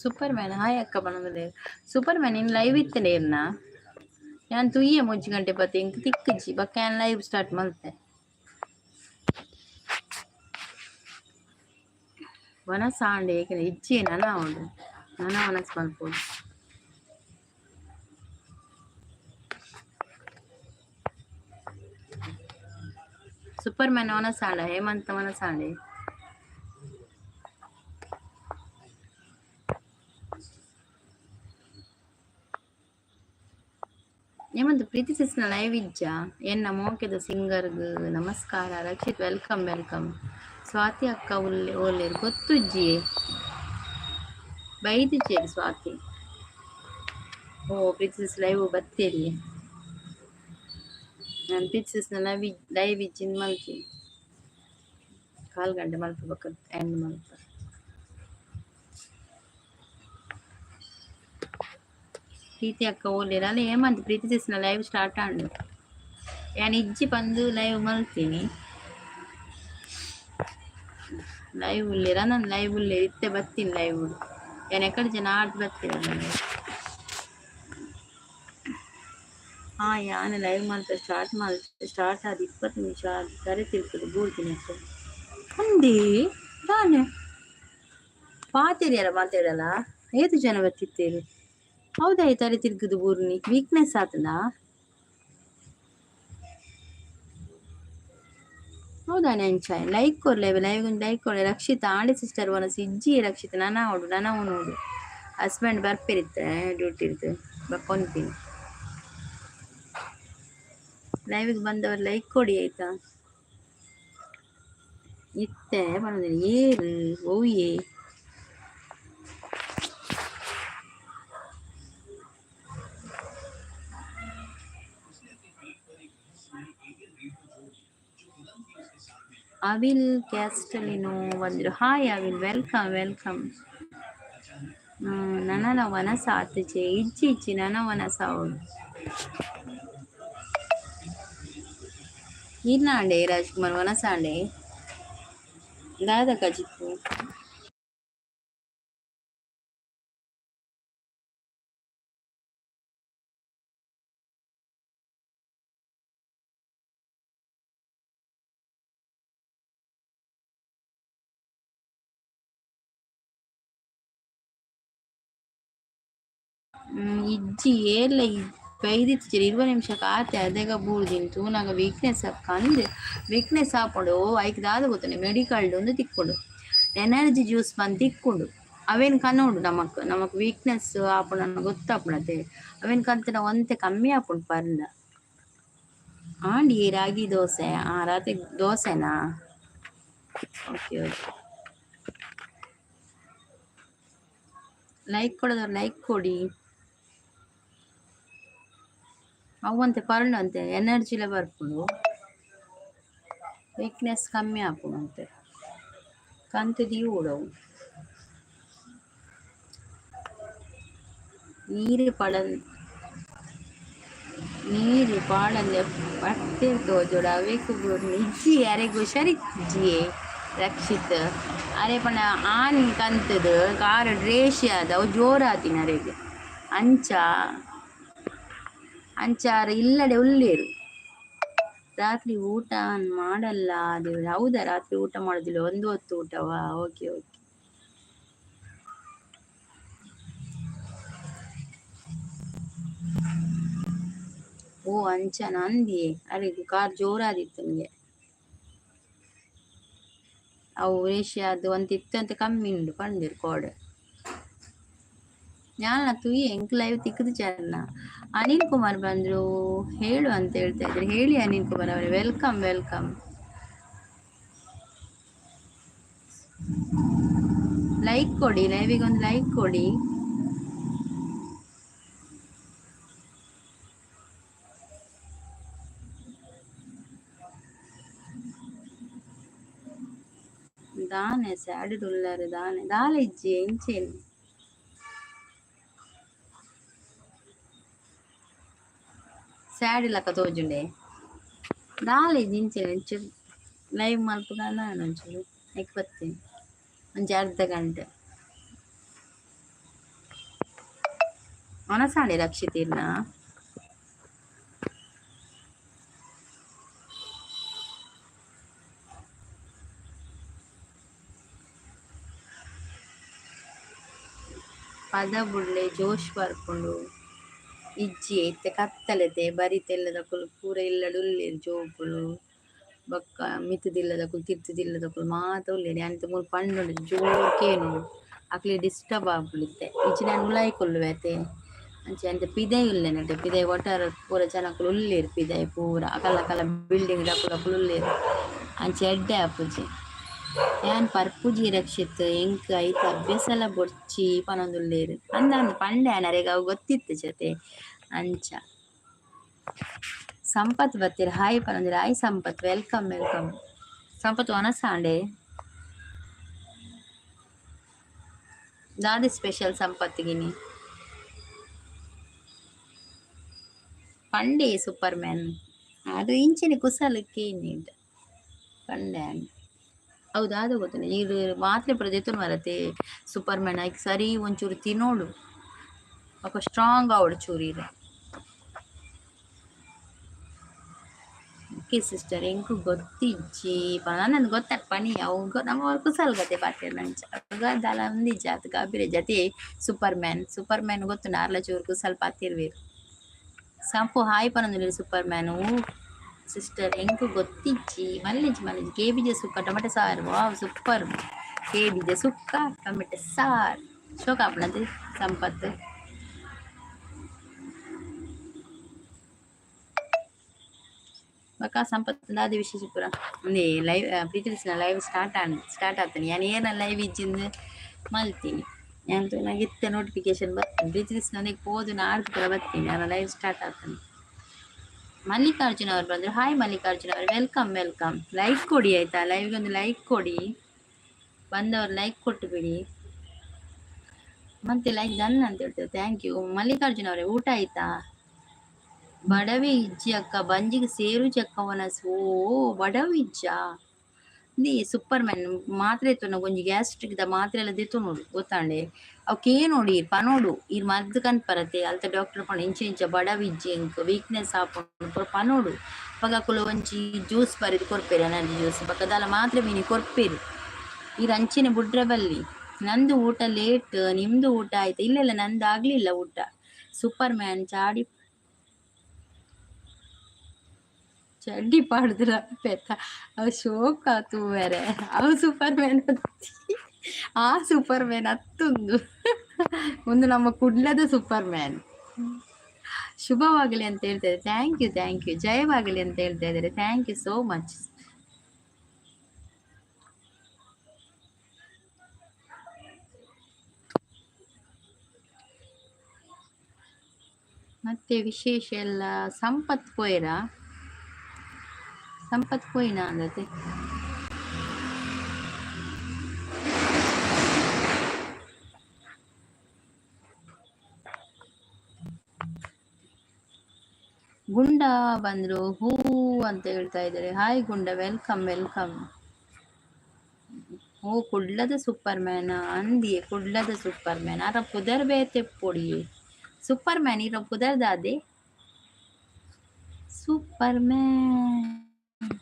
Super man hi ಅಕ್ಕ ಪನೊಂದುಲ್ಲೆರ್. Super man in live ಇತ್ತಂಡ ಇರ್ನ ಯಾನ್ ತೂಯೆ 3 ಗಂಟೆ ಬತ್ತೆ ಇಂಕ್ ತಿಕ್ಕುಜಿ ಬೊಕ್ಕ ಯಾನ್ ಲೈವ್ ಸ್ಟಾರ್ಟ್ ಮಲ್ತೆ. ವನಸ್ ಆಂಡ್ ಏಕೆಂದ್ರೆ ಇಜ್ಜಿ ನನ ಉಂಡು ನನ ವನಸ್ ಮಲ್ಪೊಡು. ಸೂಪರ್ ಮ್ಯಾನ್ ವನಸ್ ಆಂಡ ಹೇಮಂತ ವನಸ್ ಆಂಡೆ. ಹೇಮಂತ್ ಪ್ರೀತಿ ಸಿಸ್ನ ಲೈವ್ ಇಜ್ಜಾ? ಎನ್ನ ಮೋಕೆದ ಸಿಂಗರ್ಗ್ ನಮಸ್ಕಾರ. Rakshit welcome welcome. Swati ಅಕ್ಕ ಉಲ್ಲೆ ಓಲ್ಲೆರ್ ಗೊತ್ತುಜ್ಜಿ ಬೈದಿಜ್ಜೆರ್ ಸ್ವಾತಿ. ಓ ಪ್ರೀತಿ ಸಿಸ್ ಲೈವ್ ಬತ್ತೇರಿ. ನಾನು ಪ್ರೀತಿ ಸಿಸ್ನ ಲೈವ್ ಲೈವ್ ಇಜ್ಜಿಂದ್ ಮಲ್ತಿ ಕಾಲ್ ಗಂಟೆ ಮಲ್ಪ ಬೊಕ್ಕ ಎಂಡ್ ಮಲ್ಪ. ಪ್ರೀತಿ ಅಕ್ಕ ಓಲ್ಲೆರ್ ಅಲ್ಲ ಹೇಮಂತ್ ಪ್ರೀತಿ ಸಿಸ್ನ ಲೈವ್ ಸ್ಟಾರ್ಟ್ ಆಂಡ್. ಯಾನ್ ಇಜ್ಜಿ ಪಂದ್ ಲೈವ್ ಮಲ್ತೀನಿ. ಲೈವ್ ಉಲ್ಲೆರ ನಾನು ಲೈವ್ ಉಲ್ಲೆರ್ ಇತ್ತೆ ಬತ್ತೀನಿ ಲೈವ್. ಯಾನ್ ಎಕಡೆ ಜನ ಆಡ್ ಬತ್ತೀರಲ್ಲ. ಹಾ ಯಾನ್ ಲೈವ್ ಮಲ್ಪ ಸ್ಟಾರ್ಟ್ ಮಲ್ತೆ ಸ್ಟಾರ್ಟ್ ಆದ್ 20 ನಿಮಿಷ ಆದ್ ತರೆ ತಿರ್ಗ್‌ದ್ ಬೂರ್ದಿನಿ ಅಕ್ಕ. ಅಂದೇ ದಾನೆ ಪಾತೆರ್ಯರ ಮಾತಾಡಲ್ಲ ಏತ್ ಜನ ಬತ್ತಿತ್ತೇರು ಹೌದಾ ಈ ತರೆ ತಿರ್ಗ್‌ದ್ ಬೂರ್ನಿ ವೀಕ್ನೆಸ್ ಆತುಂಡಾ? ಹೌದಾ ಅಂಚ ಲೈಕ್ ಕೊರ್ಲೆ ಲೈವ್ ಲೈಕ್ ಕೊರ್ಲೆ ರಕ್ಷಿತಾ ಆಂಡೆ ಸಿಸ್ಟರ್ ವನಸ್ ಇಜ್ಜಿ ರಕ್ಷಿತ ನನ ಉಂಡು ನನ ಉನೋಡು ಹಸ್ಬೆಂಡ್ ಬರ್ಪೆರಿತ್ತೆ ಡ್ಯೂಟಿರ್ದ್ ಬೊಕ್ಕ ಲೈವ್ಗೆ ಬಂದವರು ಲೈಕ್ ಕೊಡಿ ಆಯ್ತಾ? ಇತ್ತೆ ಪನೊಂದು ಏರ್ ಒವ್ಯೆ ಅವಿಲ್ ಕ್ಯಾಸ್ಟಲಿನೋ ಬಂದ್ರು. Hi evil, welcome welcome. ನನನ ವನಸ ಆತುಜೆ ಇಜ್ಜಿ ಇಜ್ಜಿ ನನ ವನಸ ಅವಳು. ಈರ್ನಾಂಡೆ ರಾಜ್ಕುಮಾರ್ ವನಸಾಂಡೆ ದಾದ ಕಜಿಪು. ಇಜ್ಜಿ ಏರ್ಲ ಬೈದಿತ್ತಿಜೆರ್ 20 ನಿಮಿಷಕ್ಕೆ ಆತೆ ಅದಗ ಬೂರ್ದಿನಿ ತೂನಗ ವೀಕ್ನೆಸ್ ಅಕ್ಕ ಅಂದ್ ವೀಕ್ನೆಸ್ ಆಪುಂಡು ಐಕ್ ದಾದ ಗೊತ್ತುಂಡು ಮೆಡಿಕಲ್ಡ್ ಒಂದು ತಿಕ್ಕುಂಡು ಎನರ್ಜಿ ಜ್ಯೂಸ್ ಪಂದ್ ತಿಕ್ಕುಂಡು ಅವೇನ್ ಕನೋಡು ನಮಕ್ ನಮಕ್ ವೀಕ್ನೆಸ್ ಆಪುಂಡು ಗೊತ್ತಾಪುಂಡತೆ ಅವೇನ್ ಕಂತುಂಡ ಒಂತೆ ಕಮ್ಮಿ ಆಪುಂಡು ಪರ್ಂಡ. ಆಂಡಿ ರಾಗಿ ದೋಸೆ ಆ ರಾತ್ರಿ ದೋಸೆನಾ? Okay okay. Like ಕೊಡೋದವ್ರು ಲೈಕ್ ಕೊಡಿ. ಅವಂತೆ ಪರ್ಂಡ ಅಂತೆ ಎನರ್ಜಿಲ ಬರ್ಪುಂಡು ವೀಕ್ನೆಸ್ ಕಮ್ಮಿ ಆಪುಂಡು ಕಂತ್ ದೀವೊಡು ಅವು. ನೀರು ಪಡನ್ ನೀರು ಪಾಡಂದೆ ಪಟ್ಟೆರ್ ತೋಜೊಡು ಅವೇಕ್ ಬೂರ್ನಿ ಇಜ್ಜಿ ಅರೆಗ್ ಹುಷಾರಿಜ್ಜಿಯೇ ರಕ್ಷಿತ್ ಅರೆ ಪಂಡ ಆನ್ ಕಂತುದು ಕಾರ್ ರೇಷ್ ಆದ್ ಅವು ಜೋರಾತಿನ ಅರೆಗ್ ಅಂಚ ಅಂಚ ಆರ್ ಇಲ್ಲಡೆ ಉಲ್ಲೆರ್. ರಾತ್ರಿ ಊಟ ಮಾಡಲ್ಲ ದೇವ್ರೆ. ಹೌದಾ ರಾತ್ರಿ ಊಟ ಮಾಡುದಿಲ್ಲ ಒಂದು ಹೊತ್ತು ಊಟವಾ? Okay okay. ಓ ಅಂಚನ ಅಂದಿಯೇ ಅರೆಗ್ ಕಾರ್ ಜೋರಾದಿತ್ತು ನಿಗೆ. ಅವು ರೇಷ್ಯಾದ್ ಒಂತೆ ಇತ್ತಂತೆ ಕಮ್ಮಿ ಉಂಡು ಪಂಡೆರ್ ಕೋಡೆ. ಯಾನ್ಲ ತೂಯೆ ಎಂಕ್ ಲೈವ್ ತಿಕ್ಕುದಿಜೆರ್ನ. ಅನಿಲ್ ಕುಮಾರ್ ಬಂದ್ರು ಹೇಳು ಅಂತ ಹೇಳ್ತಾ ಇದ್ರು. ಹೇಳಿ ಅನಿಲ್ ಕುಮಾರ್ ಅವರೇ welcome welcome. Like ಕೊಡಿ ಲೈವಿಗೆ ಒಂದು ಲೈಕ್ ಕೊಡಿ. ದಾನೆ ಸ್ಯಾಡ್ ಉಲ್ಲರ್ ದಾನೆ ದಾಲ ಇಜ್ಜಿ ಎಂಚೆನ್. ಸ್ಯಾಡ್ ಲಕ ತೋಜುಂಡೆ ದಾಲ ಇಜ್ಜಿ ಇಂಚೆನೆ ಒಂಚೂರು ಲೈವ್ ಮಲ್ಪುಗ ಒಂಚೂರು ಐಕ್ ಬತ್ತೇನೆ ಒಂಜಿ ಅರ್ಧ ಗಂಟೆ. ವನಸಾಣೆ ರಕ್ಷಿತಿರ್ನ ಪದ ಬುಡ್ಲೆ ಜೋಶ್ ಬರ್ಪುಂಡು. ಇಜ್ಜಿ ಇತ್ತೆ ಕತ್ತಲೆತೆ ಬರಿತೆಲ್ಲದಕುಲು ಪೂರ ಇಲ್ಲಡ್ ಉಲ್ಲೆರ್ ಜೋಕುಲು ಬೊಕ್ಕ ಮಿತ್ತುದಿಲ್ಲದಕುಲು ತಿರ್ತುದಿಲ್ಲದಕುಲು ಮಾತ ಉಲ್ಲೆರ್. ಯಾನ್ ಇತ್ತೆ ಮೂಲು ಪಂಡೊಂಡು ಜೋರು ಕೇನುಂಡು ಅಕ್ಲೆಗ್ ಡಿಸ್ಟರ್ಬ್ ಆಪುಂಡು ಇತ್ತೆ. ಇಜ್ಜಿಡ ಯಾನ್ ಉಲಾಯಿ ಕುಲ್ಲುವೆ ಅತೆ. ಅಂಚ ಯಾನ್ ಇತ್ತೆ ಪಿದಯಿ ಉಲ್ಲೆನತೆ ಪಿದಯಿ ಒಟ್ಟಾರೆ ಪೂರ ಜನಕುಲು ಉಲ್ಲೆರ್ ಪಿದಯಿ ಪೂರ ಅಕಲ್ನ ಅಕಲ್ನ ಬಿಲ್ಡಿಂಗ್ ದಕುಲು ಉಲ್ಲೆರ್. ಅಂಚ ಎಡ್ಡೆ ಆಪುಜಿ. ಯಾನ್ ಪರ್ಪುಜಿ ರಕ್ಷಿತ್ ಎಂಕ್ ಐತ ಅಭ್ಯಾಸಲ ಬೊರ್ಚಿ ಪನೊಂದುಲ್ಲೆರ್. ಅಂದ ಅಂದ್ ಪಂಡೆ ಯಾನ್ ಅರೆಗ್ ಅವು ಗೊತ್ತಿತ್ತು ಜತೆ ಅಂಚ. ಸಂಪತ್ ಬತ್ತೆರ್ ಹಾಯ್ ಪನೊಂದುಲ್ಲೆರ್. Hi Sampath, welcome welcome. Sampath ವನಸಾಂಡೆ. ದಾದೆ ಸ್ಪೆಷಲ್ ಸಂಪತ್ಗಿನಿ? ಪಂಡೆ ಸೂಪರ್ ಮ್ಯಾನ್. ಅದು ಇಂಚಿನ ಕುಸಲ್ ಕೇನಿಡ್ ಪಂಡೆ. ಅವು ದಾದ ಗೊತ್ತುಂಡ ಈರ್ ಮಾತ್ರೆ ಪೂರ ದೆತೊನು ಬರತೆ ಸೂಪರ್ ಮ್ಯಾನ್ ಐಕ್ ಸರಿ ಒಂಚೂರು ತಿನೋಡು ಬೊಕ ಸ್ಟ್ರಾಂಗ್ ಆವೊಡು ಚೂರು ಈರ್. ಓಕೆ ಸಿಸ್ಟರ್, ಎಂಕು ಗೊತ್ತಿಜ್ಜಿ ನನ್ನದು ಗೊತ್ತಾತ್ ಪನಿ ಅವು ನಮ್ಮ ಕುಸಲ್ ಗತೆ ಪಾತೆರ್ನಂಚ ದಾಲ ಒಂದಿಜ್ಜಿ ಆತ್ ಗಾಂಭೀರ್ಯ ಜತೆ. ಸೂಪರ್ ಮ್ಯಾನ್ ಸೂಪರ್ ಮ್ಯಾನ್ ಗೊತ್ತುಂಡು ಆರ್ಲ ಚೂರು ಕುಸಲ್ ಪಾತೆರ್ವೆರ್. ಸಂಪು ಹಾಯ್ ಪನೊಂದುಲ್ಲೆರ್ ಸೂಪರ್ ಮ್ಯಾನ್. ಸಿಸ್ಟರ್ ಎಂಕು ಗೊತ್ತಿಜ್ಜಿ ಮಲ್ಲಿಜಿ ಮಲ್ಲಿಜಿ. ಕೇಬಿಜ ಸುಕ್ಕ ಟೊಮೆಟೊ ಸಾರು, ವಾವ್ ಸೂಪರ್. ಕೇಬಿಜ ಸುಕ್ಕ ಟೊಮೆಟೊ ಸಾರು ಶೋಕ ಆಪುಂಡತೆ ಸಂಪತ್. ಬೊಕ ಸಂಪತ್ ದಾದ ವಿಶೇಷ ಪೂರ? ಒಂದೇ ಲೈವ್ ಪ್ರೀತಿ ಲೈವ್ ಸ್ಟಾರ್ಟ್ ಆಂಡ್ ಸ್ಟಾರ್ಟ್ ಆತನಿ. ಯಾನ್ ಏರ್ನ ಲೈವ್ ಇಜ್ಜಿಂದ್ ಮಲ್ತೀನಿ. ಯಾನ್ ತೂನಗ ಇತ್ತೆ ನೋಟಿಫಿಕೇಶನ್ ಬತ್ತ್ಂಡ್. ಪ್ರೀತಿ ಒಂದೆಕ್ ಪೋದು ನಾಡ್ದು ಪೂರ ಬತ್ತೀನಿ. ಯಾನ್ ಲೈವ್ ಸ್ಟಾರ್ಟ್ ಆತನಿ. ಮಲ್ಲಿಕಾರ್ಜುನ್ ಅವರು ಬಂದ್ರು. ಹಾಯ್ ಮಲ್ಲಿಕಾರ್ಜುನ್ ಅವರು, welcome welcome. Like ಕೊಡಿ ಆಯ್ತಾ, ಲೈವ್ಗೆ ಒಂದು ಲೈಕ್ ಕೊಡಿ. ಬಂದವರು ಲೈಕ್ ಕೊಟ್ಟು ಬಿಡಿ. ಮತ್ತೆ ಲೈಕ್ ಡನ್ ಅಂತ ಹೇಳ್ತಾರೆ. Thank you Mallikarjun ಅವರೇ. ಊಟ ಆಯ್ತಾ? ಬಡವೆ ಇಜ್ಜಿ ಅಕ್ಕ, ಬಂಜಿಗೆ ಸೇರು ಚಕ್ಕವನಸು. ಓ ಬಡವೆ ಇಜ್ಜಾ? ಇಂದೇ ಸೂಪರ್ ಮ್ಯಾನ್ ಮಾತ್ರೆ ಎತ್ತುನ ಒಂಜಿ ಗ್ಯಾಸ್ಟ್ರಿಕ್ ದ ಮಾತ್ರೆ ಎಲ್ಲ ದೆತ್ತೊನೊಡು ಗೊತ್ತಾಂಡೆ. ಅವು ಕೇನೋಡು ಈರ್ ಪನೋಡು ಈರ್ ಮದ್ದು ಕನ್ಪರತೆ ಅಲ್ತ ಡಾಕ್ಟರ್ ಪಂಡ ಇಂಚ ಇಂಚ ಬಡವ ಇಜ್ಜಿ ಎಂಕ್ ವೀಕ್ನೆಸ್ ಆಪುಂಡು ಪೂರ ಪನೋಡು. ಅಪಗ ಅಕುಲು ಒಂಜಿ ಜ್ಯೂಸ್ ಬರೆದ್ ಕೊರ್ಪೆರ್, ಎನರ್ಜಿ ಜ್ಯೂಸ್ ಬೊಕ ದಾಲ ಮಾತ್ರೆ ಮಿನಿ ಕೊರ್ಪೆರ್. ಈರ್ ಅಂಚೆನೆ ಬುಡ್ರೆ ಬಲ್ಲಿ. ನಂದು ಊಟ ಲೇಟ್, ನಿಮ್ದು ಊಟ ಆಯ್ತಾ? ಇಲ್ಲ ಇಲ್ಲ, ನಂದು ಆಗ್ಲಿಲ್ಲ ಊಟ. ಸೂಪರ್ ಮ್ಯಾನ್ ಚಾಡಿ ಚಡ್ಡಿ ಪಾಡ್ದ್ರ ಪೆತ್ತ ಅವು ಶೋಕ ತೂವೆರೆ. ಅವು ಸೂಪರ್ ಮ್ಯಾನ್, ಆ ಸೂಪರ್ ಮ್ಯಾನ್ ಅತ್ತೊಂದು ಒಂದು ನಮ್ಮ ಕುಡ್ಲದ ಸೂಪರ್ ಮ್ಯಾನ್. ಶುಭವಾಗಲಿ ಅಂತ ಹೇಳ್ತಾ ಇದ್ದಾರೆ. Thank you thank you. ಜಯವಾಗಲಿ ಅಂತ ಹೇಳ್ತಾ ಇದ್ದಾರೆ. Thank you so much. ಮತ್ತೆ ವಿಶೇಷ ಎಲ್ಲ? ಸಂಪತ್ ಪೋಯರಾ? ಸಂಪತ್ ಪೋಯಿನ ಅಂದತೆ. ಗುಂಡ ಬಂದ್ರು, ಹೂ ಅಂತ ಹೇಳ್ತಾ ಇದ್ದಾರೆ. ಹಾಯ್ ಗುಂಡ, welcome welcome. ಓ ಕುಡ್ಲದ ಸೂಪರ್ ಮ್ಯಾನ್ ಅಂದಿಯೇ? ಕುಡ್ಲದ ಸೂಪರ್ ಮ್ಯಾನ್ ಅರ ಪುದರ್ ಬೇತೆ ಪೊಡಿಯೇ. ಸೂಪರ್ ಮ್ಯಾನ್ ಇರ ಪುದರ್ ದಾದೆ? ಸೂಪರ್ ಮ್ಯಾನ್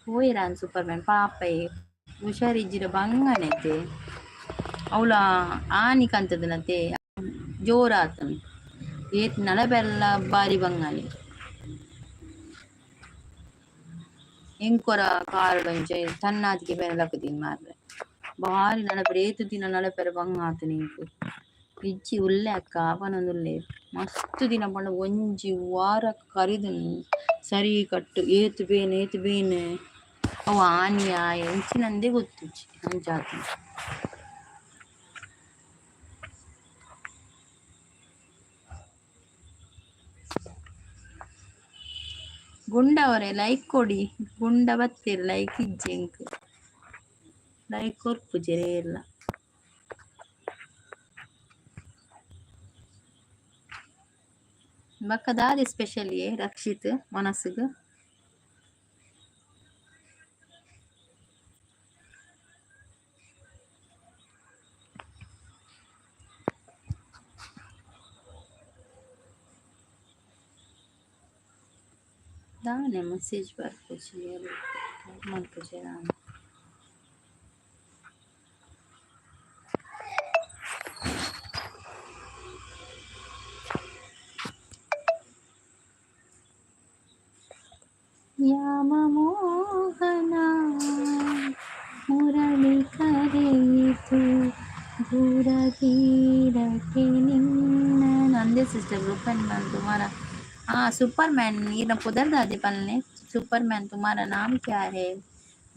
ಪೋಯೆರಾನ್ ಸೂಪರ್ ಮ್ಯಾನ್ ಪಾಪಯೆ ಹುಷಾರಿಜ್ಜಿಡ ಬಂಗನೈತೆ. ಅವಳ ಆನಿ ಕಂತದನತೆ ಜೋರಾತನು ಏತ್ ನಡಬೆಲ್ಲ ಬಾರಿ ಬಂಗಾನೆ. ಎಂಕೊರ ಕಾರುಡು ಒಂಚ ತನ್ನಾತಿಗೆ ಬೇರೆ ಲಕ್ಕುದೀನಿ ಮಾರ್ರೆ. ಬಾರಿ ನಡಪೆರೆ ಏತ್ ದಿನ ನಡಪೆರೆ ಬಂಗ ಆತುಂಡು ಎಂಕ್. ಇಜ್ಜಿ ಉಲ್ಲೆ ಅಕ್ಕ ಪನೊಂದುಲ್ಲೆರ್. ಮಸ್ತ್ ದಿನ ಪಂಡ ಒಂಜಿ ವಾರ ಕರಿದುಂಡು ಸರಿ ಕಟ್ಟು. ಏತ್ ಬೇನೆ ಏತ್ ಬೇನೆ. ಅವು ಆನಿಯಾ ಎಂಚಿನಂದೇ ಗೊತ್ತುಜ್ಜಿ ಅಂಚಾತುಂಡು. ಗುಂಡ ಅವರೇ ಲೈಕ್ ಕೊಡಿ. ಗುಂಡ ಬತ್ತೆರ್ ಲೈಕ್ ಇಜ್ಜಿ ಎಂಕ್. ಲೈಕ್ ಕೊರ್ಪುಜೆರ್ ಏರ್ಲ. ಬೊಕ್ಕ ದಾದೆ ಸ್ಪೆಷಲ್ ಯೇ ರಕ್ಷಿತ್ ವನಸುಗು? ದಾನೆ ಮೆಸೇಜ್ ಬರ್ಪುಜಿ, ಮಲ್ಪುಜಿ ನಾನು. ಯಾವ ಮೋಹನ ಮುರಳಿ ಕರೆಯಿತು ದೂರ ತೀರಕ್ಕೆ ನಿನ್ನ. ನಂದೇ ಸಿಸ್ಟರ್ ಗ್ರೂಪ್ ಮ್ಯಾನ್ तुम्हारा. हाँ, सुपर मैन ಈರ್ನ ಪುದರ್ ದಾದೆ ಪನ್ಲೆ. सुपर मैन, तुम्हारा नाम क्या है?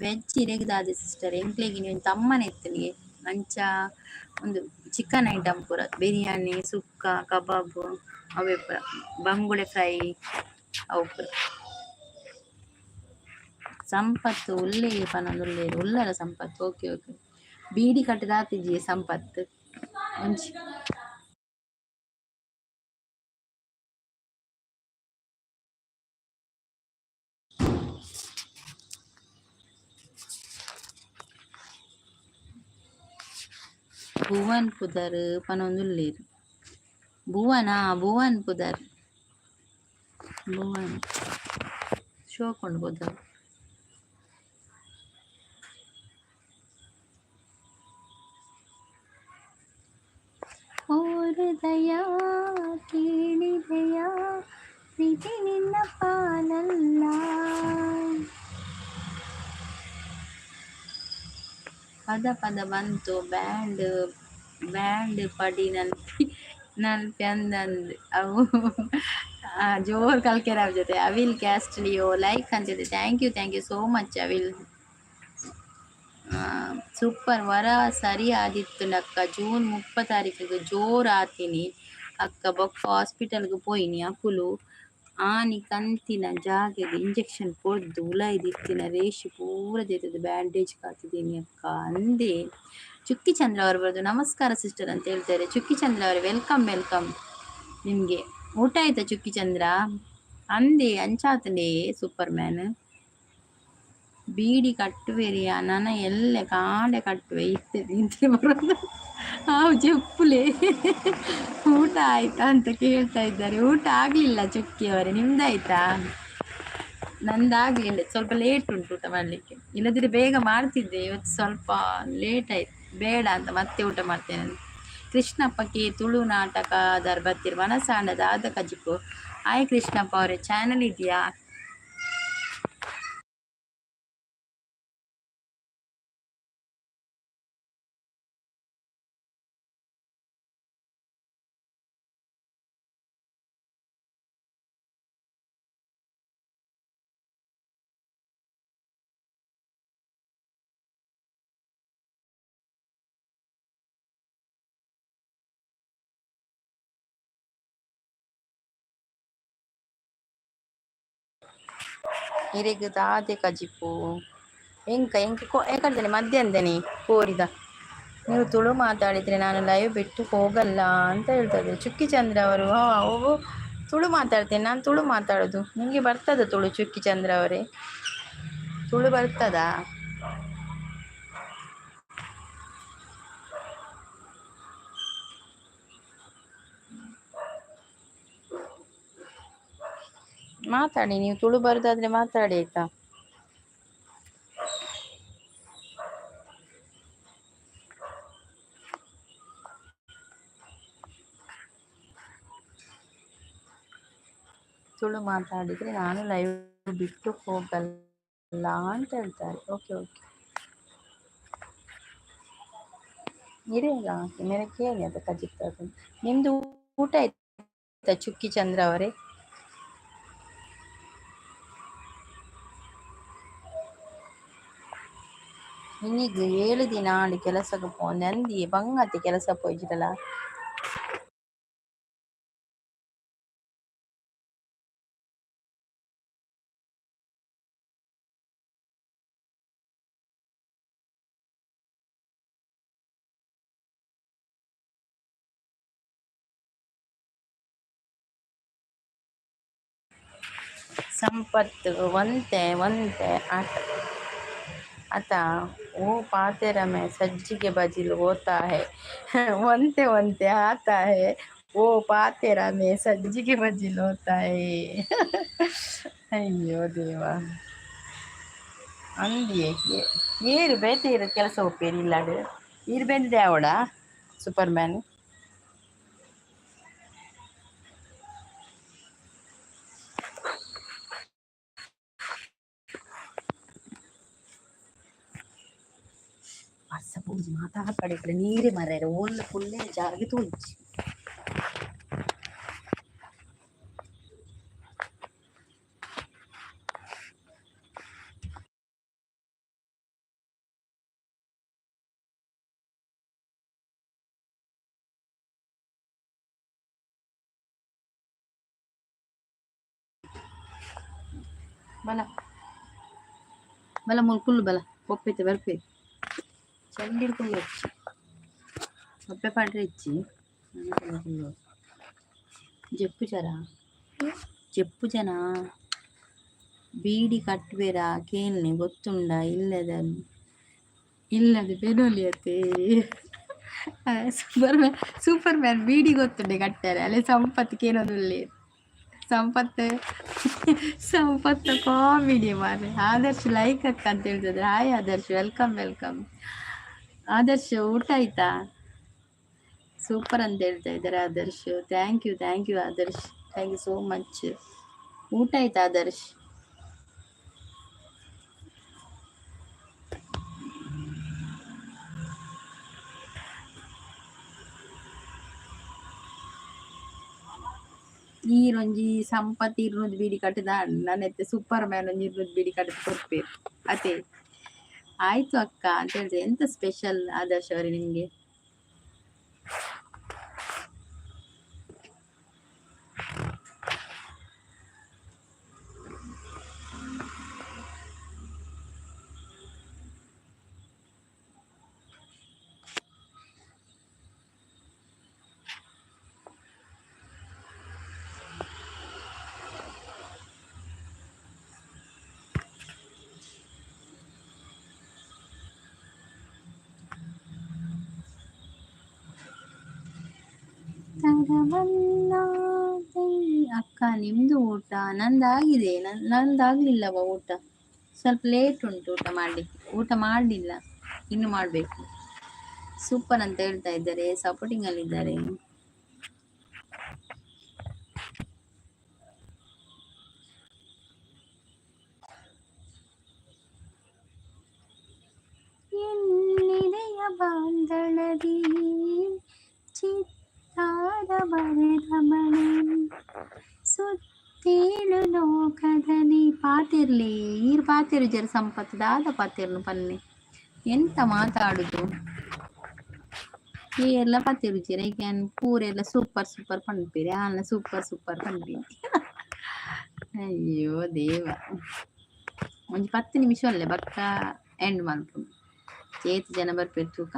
ವೆಜ್ ಇರೆಗ್ ದಾದೆ ಸಿಸ್ಟರ್? ಎಂಕ್ಲೆಗ್ ಇನಿ ಒಂಜಿ ತಮ್ಮನ ಇತ್ತುಗೆ, ಅಂಚ ಒಂದು ಚಿಕನ್ ಐಟಮ್ ಪೂರ, ಬಿರಿಯಾನಿ, ಸುಕ್ಕ, ಕಬಾಬ್ ಅವೇ ಪೂರ, ಬಂಗುಡೆ ಫ್ರೈ ಅವು ಪೂರ. ಸಂಪತ್ತು ಉಲ್ಲೆ ಪನೊಂದು ಉಲ್ಲೇರು ಉಲ್ಲರ ಸಂಪತ್ತು. ಓಕೆ ಓಕೆ, ಬೀಡಿ ಕಟ್ಟದಾತಿಜಿ ಸಂಪತ್ತು ಒಂಜಿ. ಭುವನ್ ಪುದರ್ ಪನೊಂದುಲ್ಲೆರ್. ಭುವನ, ಭುವನ್ ಪುದರ್, ಭುವನ್ ಶೋಕುಂಡು ಪುದರ್. ಓ ಹೃದಯ, ಕೇಳಿದೆಯ, ಪ್ರೀತಿ ನಿನ್ನ ಪಾಲಲ್ಲ. ಪದ ಪದ ಬಂತು ಬ್ಯಾಂಡ್ ಬ್ಯಾಂಡ್ ಪಡಿ ನಲ್ಪಿ ನಲ್ಪಿ ಅಂದಂದು ಅವು ಜೋರ್ ಕಲ್ಕೆರ ಜೊತೆ. ಅವಿಲ್ ಕ್ಯಾಸ್ಟ್ಲಿಯೋ ಲೈಕ್ ಅಂತಿದೆ. Thank you, thank you so much evil. Super ವರ ಸರಿ ಆದಿತ್ತುಂಡಕ್ಕ. ಜೂನ್ 30 ತಾರೀಕಿಗೆ ಜೋರ್ ಆತೀನಿ ಅಕ್ಕ. ಬೊಕ್ಕ ಹಾಸ್ಪಿಟಲ್ಗೆ ಪೋಯಿನಿ. ಅಕುಲು ಆನಿ ಕಂತಿನ ಜಾಗೆಗ್ ಇಂಜೆಕ್ಷನ್ ಕೊರ್ದು ಉಲಾಯಿದಿತ್ತಿನ ರೇಷ್ ಪೂರ ದೆತ್ತುದು ಬ್ಯಾಂಡೇಜ್ ಕಾತಿದೀನಿ ಅಕ್ಕ ಅಂದೆ. ಚುಕ್ಕಿ ಚಂದ್ರ ಅವರು ಬರೋದು. ನಮಸ್ಕಾರ ಸಿಸ್ಟರ್ ಅಂತ ಹೇಳ್ತಾರೆ. ಚುಕ್ಕಿ ಚಂದ್ರ ಅವರೇ, welcome, welcome ನಿಮಗೆ. ಊಟ ಆಯ್ತಾ ಚುಕ್ಕಿ ಚಂದ್ರ? ಅಂದೆ ಅಂಚಾತಂಡೆ. ಸೂಪರ್ ಮ್ಯಾನ್, ಬೀಡಿ ಕಟ್ಟುವೆರಿಯ? ನನ ಎಲ್ಲೆ ಕಾಂಡೆ ಕಟ್ಟುವೆ, ಇತ್ತೆ ನಿದ್ರೆ ಬರೋದು. ಹಾವು ಚೆಪ್ಪುಲೆ. ಊಟ ಆಯ್ತಾ ಅಂತ ಕೇಳ್ತಾ ಇದ್ದಾರೆ. ಊಟ ಆಗ್ಲಿಲ್ಲ ಚುಕ್ಕಿ ಅವರೇ, ನಿಮ್ದಾಯ್ತಾ? ನಂದಾಗ್ಲಿಲ್ಲ, ಸ್ವಲ್ಪ ಲೇಟ್ ಉಂಟು ಊಟ ಮಾಡ್ಲಿಕ್ಕೆ. ಇಲ್ಲದಿದ್ರೆ ಬೇಗ ಮಾಡ್ತಿದ್ದೆ. ಇವತ್ತು ಸ್ವಲ್ಪ ಲೇಟ್ ಆಯ್ತು. ಬೇಡ ಅಂತ, ಮತ್ತೆ ಊಟ ಮಾಡ್ತೇನೆ ಅಂತ. ಕೃಷ್ಣಪ್ಪಕ್ಕೆ ತುಳು ನಾಟಕ ಬತ್ತಿರ್ ಮನಸಾಂಡದ ಆದ ಕಜಿಪು. ಆಯ್ ಕೃಷ್ಣಪ್ಪ ಅವರೇ, ಚಾನಲ್ ಇದೆಯಾ? ಇರೆಗ್ ದಾದೆ ಕಜಿಪು? ಎಂಕ ಎಂಕ ಏಕಡ್ದನೆ ಮಧ್ಯಾಹ್ನದನೆ ಕೋರಿದ. ನೀವು ತುಳು ಮಾತಾಡಿದರೆ ನಾನು ಲೈವ್ ಬಿಟ್ಟು ಹೋಗಲ್ಲ ಅಂತ ಹೇಳ್ತಾ ಇದ್ದಾರೆ ಚುಕ್ಕಿ ಚಂದ್ರ ಅವರು. ಹಾಂ, ತುಳು ಮಾತಾಡ್ತೇನೆ ನಾನು, ತುಳು ಮಾತಾಡೋದು. ನಿಮಗೆ ಬರ್ತದ ತುಳು ಚುಕ್ಕಿ ಚಂದ್ರ ಅವರೇ? ತುಳು ಬರ್ತದಾ? ಮಾತಾಡಿ ನೀವು. ತುಳು ಬರೋದಾದ್ರೆ ಮಾತಾಡಿ, ಆಯ್ತಾ? ತುಳು ಮಾತಾಡಿದರೆ ನಾನು ಲೈವ್ ಬಿಟ್ಟು ಹೋಗಲ್ಲ ಅಂತ ಹೇಳ್ತಾರೆ. ಓಕೆ ಓಕೆ, ಇರಲ್ಲ ಮೇರೆ ಕೇಳಿ ಅಂತ ಕಜಿಪ್ತ. ನಿಮ್ದು ಊಟ ಆಯ್ತಾ ಚುಕ್ಕಿ ಚಂದ್ರ ಅವರೇ? ಇನಿಗ್ 7 ದಿನ ಆಂಡ್ ಕೆಲಸಗ್ ಪೋಂದೆ ಅಂದಿಯೇ ಬಂಗತೆ ಕೆಲಸ ಪೋಯಿಜಿಡಲ. ಸಂಪತ್ತು ಒಂತೆ ಒಂತೆ ಆಟ ಆತ. वो पातेरा में सज्जिगे बजिल होता है. ಒಂತೆ ಒಂತೆ आता है, वो पातेरा में सज्जिगे बजिल होता है. ಅಯ್ಯೋ ದೇವ, ಅಂದಿಯೇ ಏರು ಬೇತೆ ಇರೋ ಕೆಲಸ ಒಪ್ಪೇರಿ ಇಲ್ಲಾಡು ಈರು ಬೆಂದಿದೆ ಅವಡ ಸೂಪರ್ ಮ್ಯಾನ್. ವರ್ಷ ಪೂಜೆ ಮಾತಾ ಕಡೆ ಕಡೆ ನೀರೇ ಮರ್ಯಾರ ಓಲ್ಲ ಪುಲ್ಲೆ ಜಾರಿಗೆ ತೋಜಿ. ಬಲ ಬಲ ಮುಲ್ಕುಲ್ಲು ಬಲ ಒಪ್ಪೈತೆ ಬರ್ಪೆ ಚಂಡಿಡ್ ಕುಲ್ಲು ಒಪ್ಪೆ ಪಾಡ್ರೆ ಇಚ್ಚಿ ಕುಲ್ಲು ಜಪ್ಪು ಜರ ಜಪ್ಪು ಜನ ಬೀಡಿ ಕಟ್ಬೇರ ಕೇನ್ನೆ ಗೊತ್ತುಂಡ ಇಲ್ಲದ ಇಲ್ಲದೆ ಬೆನೊಲಿಯತೆ. ಸೂಪರ್ ಮ್ಯಾನ್, ಸೂಪರ್ ಮ್ಯಾನ್ ಬೀಡಿ ಗೊತ್ತುಂಡೆ ಕಟ್ಟಾರೆ ಅಲ್ಲೇ ಸಂಪತ್ತು ಕೇನೋದುಲ್ಲೆ. ಸಂಪತ್ತು ಸಂಪತ್ತು ಕಾಮಿಡಿ ಮಾರ್ರೆ. ಆದರ್ಶ್ ಲೈಕ್ ಅಕ್ಕ ಅಂತ ಹೇಳ್ತಿದ್ರೆ. Hi Adarsh, welcome welcome Adarsh. ಊಟ ಆಯ್ತಾ? ಸೂಪರ್ ಅಂತ ಹೇಳ್ತಾ ಇದ್ದಾರೆ Adarsh. Thank you, thank you Adarsh, thank you so much. ಊಟ ಆಯ್ತಾ ಆದರ್ಶ್? ಈರೊಂಜಿ ಸಂಪತ್ ಇರ್ನೂದು ಬೀಡಿ ಕಟ್ಟದ ನನ್ನೆತ್ತೆ ಸೂಪರ್ ಮ್ಯಾನ್ ಒಂಜಿ ಇರ್ನೂದು ಬೀಡಿ ಕಟ್ಟದ ಕೊರ್ಪೇರು ಅದೇ ಆಯ್ತು ಅಕ್ಕ ಅಂತ ಹೇಳಿದ್ರೆ. ಎಂತ ಸ್ಪೆಷಲ್ ಆದರ್ಶ್ ಅವರೇ ನಿಮ್ಗೆ? ಅಕ್ಕ ನಿಮ್ದು ಊಟ? ನಂದಾಗಿದೆ, ನಂದಾಗ್ಲಿಲ್ಲವ ಊಟ, ಸ್ವಲ್ಪ ಲೇಟ್ ಉಂಟು ಊಟ ಮಾಡ್ಲಿಕ್ಕೆ. ಊಟ ಮಾಡಲಿಲ್ಲ, ಇನ್ನು ಮಾಡಬೇಕು. ಸೂಪರ್ ಅಂತ ಹೇಳ್ತಾ ಇದ್ದಾರೆ, ಸಪೋರ್ಟಿಂಗ್ ಅಲ್ಲಿ ಇದ್ದಾರೆ. ಎನ್ನಿದೆಯ ಬಾಂದಳದಿ ಚಿತ್ತಾರ ಬರೆದ ಮಳೆ ಸುತ್ತೇಳು ಲೋಕದಲ್ಲಿ. ಪಾತಿರ್ಲಿ ಈರ್ ಪಾತಿರು ಜರ ಸಂಪತ್ತು ದಾದ ಪಾತಿರ್ನು ಪನ್ನೆ ಎಂತ ಮಾತಾಡುದು ಈ ಎಲ್ಲ ಪಾತಿರುಜಿರ ಈಗ ಪೂರೆಲ್ಲ ಸೂಪರ್ ಸೂಪರ್ ಪನ್ಪಿರಿ ಆನ ಸೂಪರ್ ಸೂಪರ್ ಪನ್ಪಿ. ಅಯ್ಯೋ ದೇವ, ಒಂಜಿ 10 ನಿಮಿಷ ಅಲ್ಲೇ ಬಕ್ಕ ಎಂಡ್ ಮಲ್ಪುನು. ಚೇತ್ ಜನ ಬರ್ಪೇರು ತೂಕ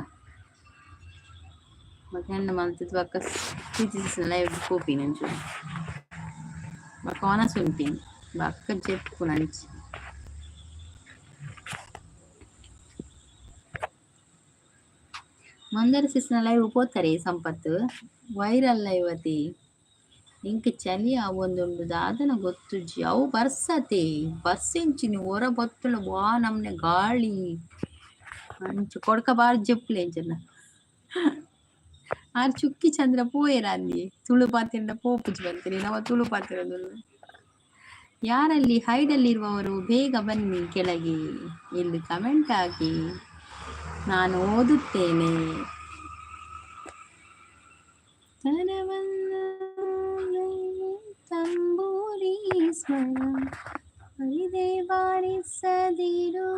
ಬೊಕ ಎಂಡ್ ಮಲ್ತುದು ಬೊಕ್ಕ ಪ್ರೀತಿ ಲೈವ್ ಪೋಪಿನಿ ಒಂಚೂರು ಬೊಕ್ಕ ವನಸ್ ಉನ್ಪಿನಿ ಬೊಕ್ಕ ಜೆಪ್ಪುನ ಅಂಚಿ. ಮಂದರ ಸಿಸ್ನ ಲೈವ್ ಪೋತಾರೆ ಸಂಪತ್ತು ವೈರಲ್ ಲೈವ್ ಅತಿ ಇಂಕ್ ಚಳಿ ಆವೊಂದುಂಡು ದಾದನ ಗೊತ್ತುಜ್ಜಿ. ಅವು ಬರ್ಸತೆ ಬರ್ಸೆಂಚಿನಿ ಒರ ಬತ್ತುಂಡ ವಾ ನಮ್ನೆ ಗಾಳಿ ಅಂಚ ಕೊಡ್ಕ ಬಾರ್ ಜೆಪ್ಪುಲೆ ಅಂಚನ. ಆರ್ ಚುಕ್ಕಿ ಚಂದ್ರ ಪೋಯೆರ ಅಂದಿ ತುಳು ಪಾತೆರ್ಂಡ ಪೋಪುಜಿ ಪಂತೆರ್ ನಮ ತುಳು ಪಾತೆರೊಂದುಲ್ಲ. ಯಾರಲ್ಲಿ ಹೈಡಲ್ಲಿರುವವರು ಬೇಗ ಬನ್ನಿ ಕೆಳಗೆ, ಇಲ್ಲಿ ಕಮೆಂಟ್ ಹಾಕಿ, ನಾನು ಓದುತ್ತೇನೆ. ತಂಬೂರಿ ಸ್ವರ ಬರಿದೆ ಬಾರಿಸದಿರು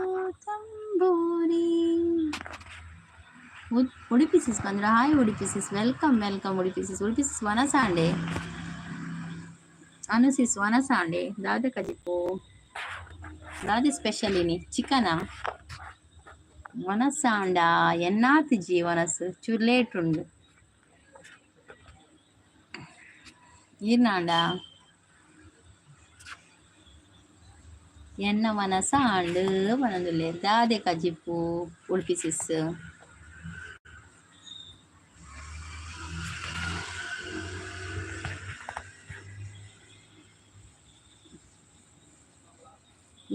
ತಂಬೂರಿ. ಉಡುಪಿ ಸಿಸ್ ಬಂದ್ರ? Hi Udupi sis, welcome welcome Udupi sis. Udupi sis ವನಸಾಂಡೆ, ಅನು ಸಿಸ್ ವನಸಾಂಡೆ. ದಾದ ಕಜಿಪು ದಾದೆ ಸ್ಪೆಷಲ್ ಇನಿ? ಚಿಕನಾ? ವನಸಾಂಡ ಎನ್ನಾತಿಜಿ ವನಸ್ ಚೂರು ಲೇಟ್ ಉಂಡು. ಈರ್ನಾಂಡ ಎನ್ನ ವನಸ ಆಂಡ್ ಪನೊಂದುಲ್ಲೆ. ದಾದೆ ಕಜಿಪು ಉಡುಪಿ ಸಿಸ್?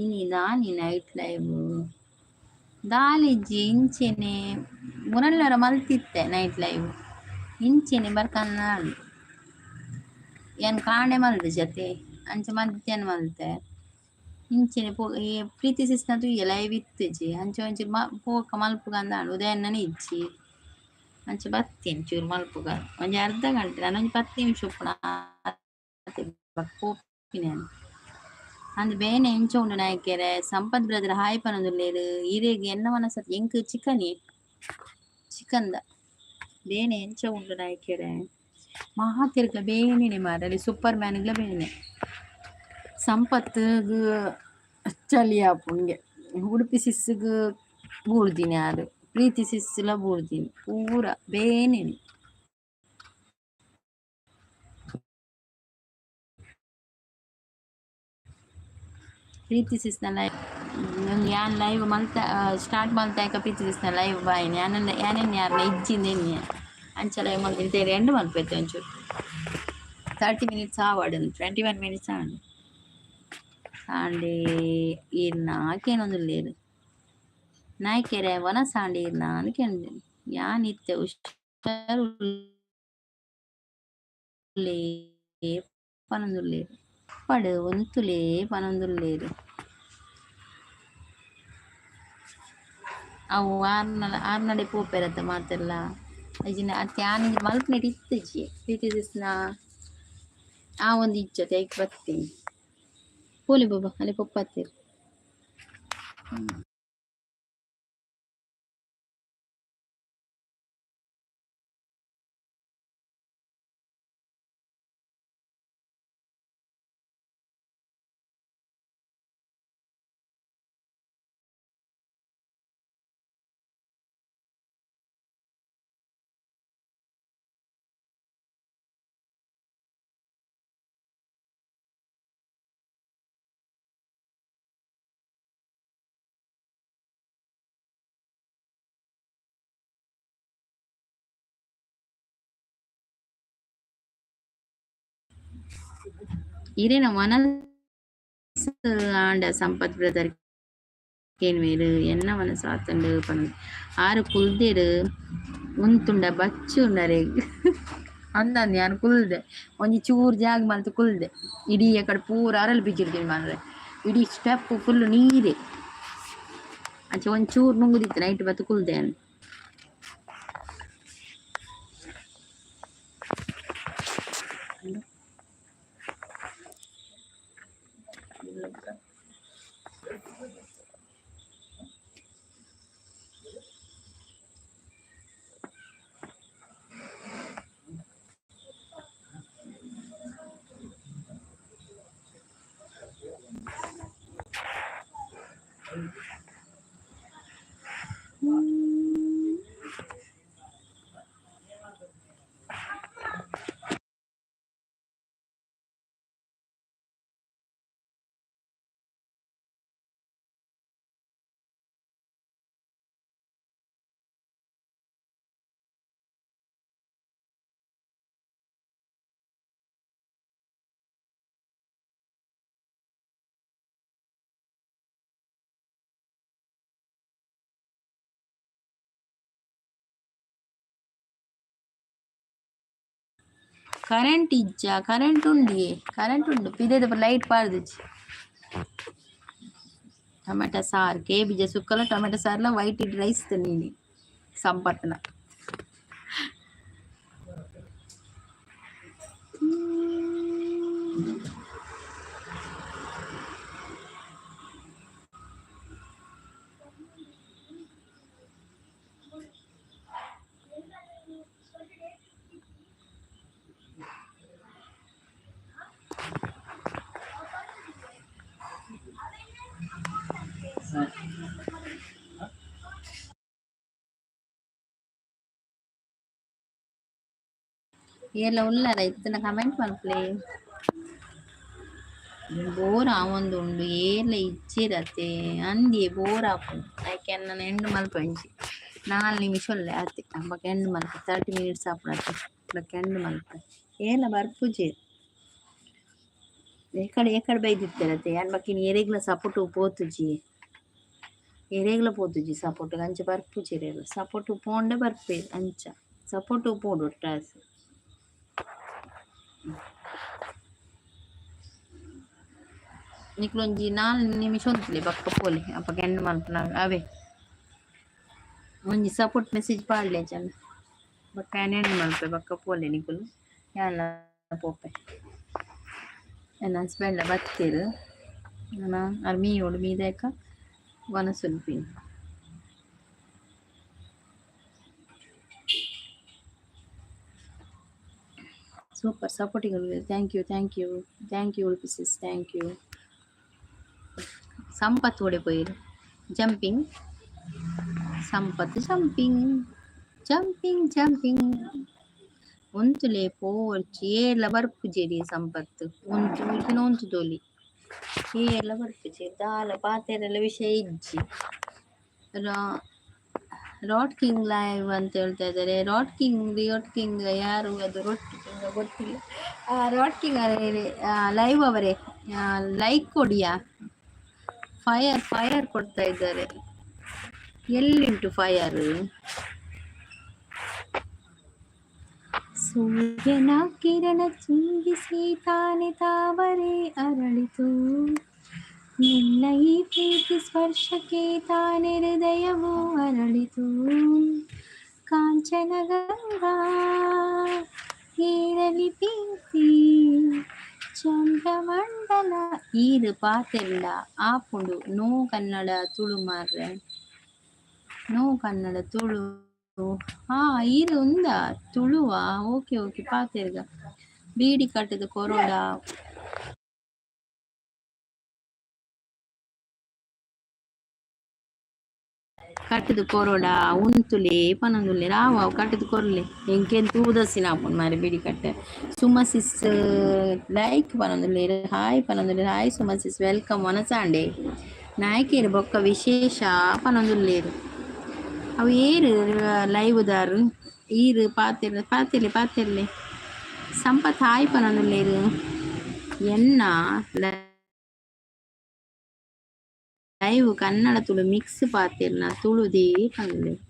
ಇನಿ ದಾನಿ ನೈಟ್ ಲೈವ್ ದಾಲಿಜ್ಜಿ ಇಂಚೆನೆ ಮುರಲ್ಲರ ಮಲ್ತಿತ್ತೆ ನೈಟ್ ಲೈವ್ ಇಂಚೆನೆ ಬರ್ಕನ್ನಾಳು ಏನ್ ಕಾಂಡೆ ಮಲ್ದೆ ಜತೆ ಅಂಚೆ ಮಧ್ಯಾಹ್ನ ಮಲ್ತೆ ಇಂಚೆನೆ ಪೋ ಈ ಪ್ರೀತಿ ಸಿಸ್ನ ತೂಯ ಲೈವ್ ಇತ್ತುಜಿ ಅಂಚೆ ಒಂಚೂರು ಪೋಕ ಮಲ್ಪುಗ ಅಂದಾಂಡ್ ಉದಯಣ್ಣನೇ ಇಜ್ಜಿ ಅಂಚೆ ಬತ್ತೀನಿ ಚೂರು ಮಲ್ಪುಗ ಒಂಜಿ ಅರ್ಧ ಗಂಟೆ ನಾನು ಒಂಜಿ 10 ನಿಮಿಷ ಉಪ್ಪುನ ಪೋಪಿನ. ಅಂದ್ ಬೇನೆ ಎಂಚ ಉಂಡು ನಾಯಕೆರೆ? ಸಂಪತ್ ಬ್ರದರ್ ಹಾಯ್ ಪನೊಂದುಲ್ಲೆರ್. ಇರೆಗ್ ಎನ್ನ ಮನಸ ಎಂಕ್ ಚಿಕನ್ ಚಿಕನ್ದ. ಬೇನೆ ಎಂಚ ಉಂಡು ನಾಯಕೆರೆ? ಮಾತೆರ್ಗ್ಲ ಬೇನೆನೆ ಮಾರ್ರೆ, ಸೂಪರ್ ಮ್ಯಾನ್ಗ್ಲ ಬೇನೆ. ಸಂಪತ್ಗ್ ಚಳಿ ಆಪುಂಗೆ, ಉಡುಪಿ ಸಿಸ್ಸುಗ್ ಬೂರ್ದಿನಿ ಆರ್, ಪ್ರೀತಿ ಸಿಸ್ಸುಲ ಬೂರ್ದಿನಿ, ಪೂರ ಬೇನೆನೆ. ಪ್ರೀತಿ ಸಿಸ್ನ ಲೈವ್ ಯಾನ್ ಲೈವ್ ಮಲ್ತ ಸ್ಟಾರ್ಟ್ ಮಲ್ತಾಕ ಪ್ರೀತಿ ಸಿಸ್ನ ಲೈವ್ ಬಾಯಿನಿ. ಯಾನ್ ಯಾನೆನ್ ಯಾರ್ನ ಇಜ್ಜಿಂದ ಎನ್ನಿಯೆ ಅಂಚ ಲೈವ್ ಮಲ್ತಿನಿ. ಎಂಡ್ ಮಲ್ಪೆತ್ತೆ ಒಂಚೂರು 30 ಮಿನಿಟ್ಸ್ ಆವಡ್, 21 ಮಿನಿಟ್ಸ್ ಆಂಡ್. ಸಾಂಡೆ ಈರ್ನ ಕೇನೊಂದುಲ್ಲೆರ್ ನಾಯ್ಕೆರೆ, ವನಸ್ ಆಂಡ್ ಈರ್ನ ಅಂದ್ ಕೇಂಡೆ. ಯಾನ್ ಇತ್ತೆ ಹುಷಾರ್ ಉಲ್ಲೆ ಪನೊಂದುಲ್ಲೆರ್. ಪಡ್ ಉಂತುಲೆ ಪನೊಂದುಲ್ಲೆರ್. ಅವು ಆರ್ನ ಆರ್ನಡೆ ಪೋಪೆರತ್ತ ಮಾತೆಲ್ಲ ಇಜ್ಜಿಂಡ ಅತ್ತೆ ಯಾನ್ ಇಂಚ ಮಲ್ಪುನೆಟ್ ಇತ್ತಿಜಿ. ಪ್ರೀತಿ ಸಿಸ್ನ ಆ ಒಂದು ಇಜ್ಜತೆ ಐಕ್ ಬತ್ತೀನಿ. ಪೋಲೆ ಬಾಬಾ ಅಲೆ ಪೊಪ್ಪತ್ತೇರ್. ಇರೆನ ಮನಸ್ ಆಂಡ ಸಂಪತ್ ಬ್ರದರ್ ಕೇನ್ವೆರ್, ಎನ್ನ ಮನಸ್ ಆತುಂಡು ಪಂದ್. ಆರ್ ಕುಲ್ದೆರ್ ಉಂತುಂಡ ಬಚ್ಚು ಉಂಡರೆಗ್ ಅಂದಂದ್ ಯಾನ್ ಕುಲ್ದೆ ಒಂಜಿ ಚೂರು ಜಾಗ್ ಮಲ್ತ್ ಕುಲ್ದೆ. ಇಡೀ ಅಕಡೆ ಪೂರ ಅರಲ್ ಬಿಜಿರ್ದಿನಿ ಮಾರ್ರೆ, ಇಡೀ ಸ್ಟೆಪ್ ಫುಲ್ ನೀರೇ. ಅಂಚ ಒಂಜಿ ಚೂರು ನುಂಗುದಿತ್ತು ನೈಟ್ ಬತ್ತ್ ಕುಲ್ದೆ ಯಾನ್. ಕರೆಂಟ್ ಇಜ್ಜ? ಕರೆಂಟ್ ಉಂಡಿಯೇ, ಕರೆಂಟ್ ಉಂಡು. ಪಿದೆದ ಲೈಟ್ ಪಾಡ್ದಿಜ್ಜಿ. ಟೊಮೆಟೊ ಸಾರು ಕೇಬಿಜ ಸುಕ್ಕಲ ಟೊಮೆಟೊ ಸಾರ್ಲ ವೈಟ್ ರೈಸ್ ತಿನ್ನೀನಿ ಸಂಪತ್ನ. ಏರ್ಲ ಉಲ್ಲರ ಇತ್ತಿನ ಕಮೆಂಟ್ ಮಲ್ಪುಲೆ. ಬೋರ್ ಆವೊಂದುಂಡು, ಏರ್ಲ ಇಜ್ಜೆರತೆ ಅಂದಿಯೇ ಬೋರ್ ಆಪುಂಡು. ಐಕ್ ಎನ್ನನ ಎಂಡ್ ಮಲ್ಪಂಚಿ 4 ನಿಮಿಷ ಉಲ್ಲೆ ಆತೆ. ಬೊಕ ಎಂಡ್ ಮಲ್ಪೆ. 30 ಮಿನಿಟ್ಸ್ ಆಪುಂಡು ಅತೆ, ಬೊಕ ಎಂಡ್ ಮಲ್ಪೆ. ಏರ್ಲ ಬರ್ಪುಜೆರ್. ಎಕಡೆ ಎಕಡೆ ಬೈದಿತ್ತರತೆ ಯಾನ್ ಬಕ್ಕಿನ ಎರೆಗ್ಲ ಸಪೋರ್ಟ್ ಪೋತುಜಿ, ಎರೆಗ್ಲ ಪೋತುಜಿ ಸಪೋರ್ಟ್ ಅಂಚ ಬರ್ಪುಜೆರ್ ಸಪೋರ್ಟ್ ಪೋಂಡ ಬರ್ಪೇರ್ ಅಂಚ ಸಪೋರ್ಟ್ ಪೋಡು ಒಟ್ಟಾಸ್. ನಿಕ್ಲೊಂಜಿ 4 ನಿಮಿಷ ಉಂತುಲೆ, ಬೊಕ್ಕ ಪೋಲೆ. ಅಪಗ ಎಂಡ್ ಮಲ್ಪುನಾಗ ಅವೇ ಒಂಜಿ ಸಪೋರ್ಟ್ ಮೆಸೇಜ್ ಪಾಡ್ಲೆ ಚಂದ. ಬೊಕ್ಕ ಯಾನ್ ಎಂಡ್ ಮಲ್ಪೆ, ಬೊಕ್ಕ ಪೋಲೆ ನಿಕುಲು, ಯಾನ್ಲ ಪೋಪೆ. ಎನ್ನ ಹಸ್ಬೆಂಡ್ ಬತ್ತೆರ್, ಆರ್ ಮೀಯೋಡು, ಮೀದಾಕ ವನಸುಲ್ಪಿನಿ. Super supporting, thank you, thank you, thank you Udupi sis, thank you. Sampath ಓಡೆ ಪೋಯೆರ್? Jumping Sampath, jumping jumping jumping. ಉಂತುಲೆ, ಪೋವೊರ್ಚಿ, ಏರ್ಲ ಬರ್ಪುಜೆರಿ ಸಂಪತ್ತು. ಉಂತು ಮುಲ್ಕಿನ ಉಂತುದೊಲಿ, ಏರ್ಲ ಬರ್ಪುಜೆರ್, ದಾಲ ಪಾತೆರೆಲ ವಿಷಯ ಇಜ್ಜಿ. ರಾಟ್ ಕಿಂಗ್ ಲೈವ್ ಅಂತ ಹೇಳ್ತಾ ಇದ್ದಾರೆ. ರಾಟ್ ಕಿಂಗ್, ರಿಯೋಟ್ ಕಿಂಗ್ ಯಾರು ಅದು? ರೊಟ್ಟಿ ಕಿಂಗ್ ಗೊತ್ತಿಲ್ಲ. ರಾಟ್ ಕಿಂಗ್ ಲೈವ್ ಅವರೇ, ಲೈಕ್ ಕೊಡಿಯಾ. ಫೈರ್ ಫೈರ್ ಕೊಡ್ತಾ ಇದ್ದಾರೆ. ಎಲ್ಲಿಂಟು ಫೈರ್? ಸೂರ್ಯನ ಕಿರಣ ಚುಂಬಿಸಿ ತಾನೆ ತಾವರೆ ಅರಳಿತು. ನಿನ್ನ ಈ ಪ್ರೀತಿ ಸ್ಪರ್ಶಕ್ಕೆ ತಾನೆ ಹೃದಯವು ಅರಳಿತು. ಕಾಂಚನ ಗಂಗಾ ಏರಲಿ ಪ್ರೀತಿ ಚಂದ್ರಮಂಡಲ. ಈರು ಪಾತೆರ್ಂಡ ಆಪುಂಡು. ನೋ ಕನ್ನಡ ತುಳು ಮಾರ್ರೆ, ನೋ ಕನ್ನಡ ತುಳು. ಹಾ, ಈರು ಉಂದ ತುಳುವಾ? ಓಕೆ ಓಕೆ, ಪಾತೆರ್ಗ. ಬೀಡಿ ಕಟ್ಟದ ಕೊರೋಡ, ಕಟ್ಟದ ಕೊರೋಡ ಉಂತುಲೆ ಪನೊಂದುಲ್ಲೆ. ರಾವ್ ಕಟ್ಟದ ಕೊರ್ಲೆ, ಎಂಕೆನ್ ತೂದಸಿನ ಆಪುಂಡು ಮಾರ್ರೆ ಬೀಡಿ ಕಟ್ಟೆ. ಸುಮ ಸಿಸ್ ಲೈಕ್ ಪನೊಂದುಲ್ಲೆರ್, ಹಾಯ್ ಪನೊಂದುಲ್ಲೆರ್. Hi Suma sis, welcome. ವನಸಾಂಡೆ ನಾಯಕಿಯರು ಬೊಕ್ಕ ವಿಶೇಷ ಪನೊಂದುಲ್ಲೆರ್. ಅವು ಏರು ಲೈವ್ ದಾರು? ಈರು ಪಾತೆರ್, ಪಾತೆರ್ಲೆ ಪಾತೆರ್ಲೆ. ಸಂಪತ್ ಹಾಯ್ ಪನೊಂದುಲ್ಲೆರ್. ಎನ್ನ ಲೈವ್ ಕನ್ನಡ ತುಳು ಮಿಕ್ಸ್, ಪಾತೆರ್ನ ತುಳುದೇ ಪನೊಂದುಲ್ಲೆರ್.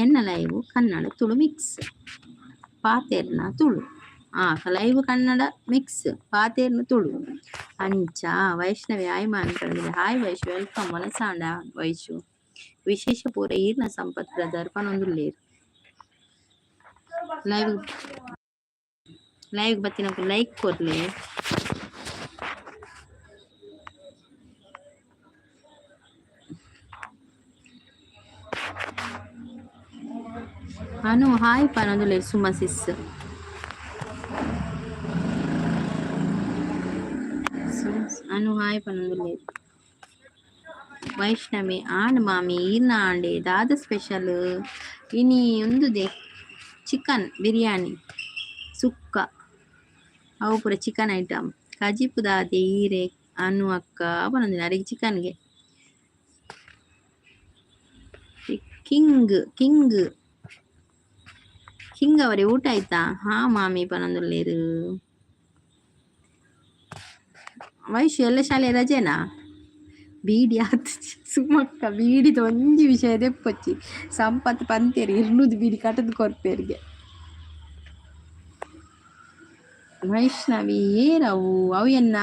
ಎನ್ನ ಲೈವ್ ಕನ್ನಡ ತುಳು ಮಿಕ್ಸ್, ಪಾತೆರ್ನ ತುಳು. ಆ ಲೈವ್ ಕನ್ನಡ ಮಿಕ್ಸ್, ಪಾತೆರ್ನ ತುಳು ಅಂಚ. ವೈಷ್ಣವಿ ಹಾಯ್ ಮಾನ್ಪಂದ್ರೆ. Hi Vaishu, welcome. ವನಸಾಂಡ ವೈಶು. ವಿಶೇಷ ಪೂರ ಈರ್ನ ಸಂಪತ್ ಬ್ರದರ್ ಪನೊಂದುಲ್ಲೆರ್. ಲೈವ್ ಲೈವ್ ಬತ್ತಿನಕುಲು ಲೈಕ್ ಕೊರ್ಲೆ. ಅನು ಹಾಯ್ ಪನೊಂದುಲ್ಲೆರ್. ಸುಮ ಸಿಸ್ ಅನು ಹಾಯ್ ಪನೊಂದುಲ್ಲೆರ್. ವೈಷ್ಣವಿ ಆಂಡ್ ಮಾಮಿ, ಈರ್ನ ಆಂಡೆ. ದಾದ ಸ್ಪೆಷಲ್ ಇನಿ? ಉಂದುದೆ, ಚಿಕನ್ ಬಿರಿಯಾನಿ, ಸುಕ್ಕ, ಅವು ಪೂರ ಚಿಕನ್ ಐಟಮ್. ಕಜಿಪು ದಾದೆ ಈರೆ ಅನು ಅಕ್ಕ ಪನೊಂದಿನ ಅರೆಗ್ ಚಿಕನ್ಗೆ. ಕಿಂಗ್ ಕಿಂಗ್ ಕಿಂಗ್ ಅವರೇ, ಊಟ ಆಯ್ತಾ? ಹಾ ಮಾಮಿ ಪನೊಂದುಲ್ಲೆರ್. ವೈಶು, ಎಲ್ಲ ಶಾಲೆ ರಜೆನಾ? ಬೀಡಿ ಆತ್ ಸುಮಕ್ಕ, ಬೀಡಿದ ಒಂಜಿ ವಿಷಯ ದೆಪ್ಪೊಚ್ಚಿ. ಸಂಪತ್ ಪಂತೇರು ಇರ್ನೂದು ಬೀಡಿ ಕಟ್ಟದ್ ಕೊರ್ಪೇರ್ಗೆ. ವೈಷ್ಣವಿ ಏರವು? ಅವು ಎನ್ನ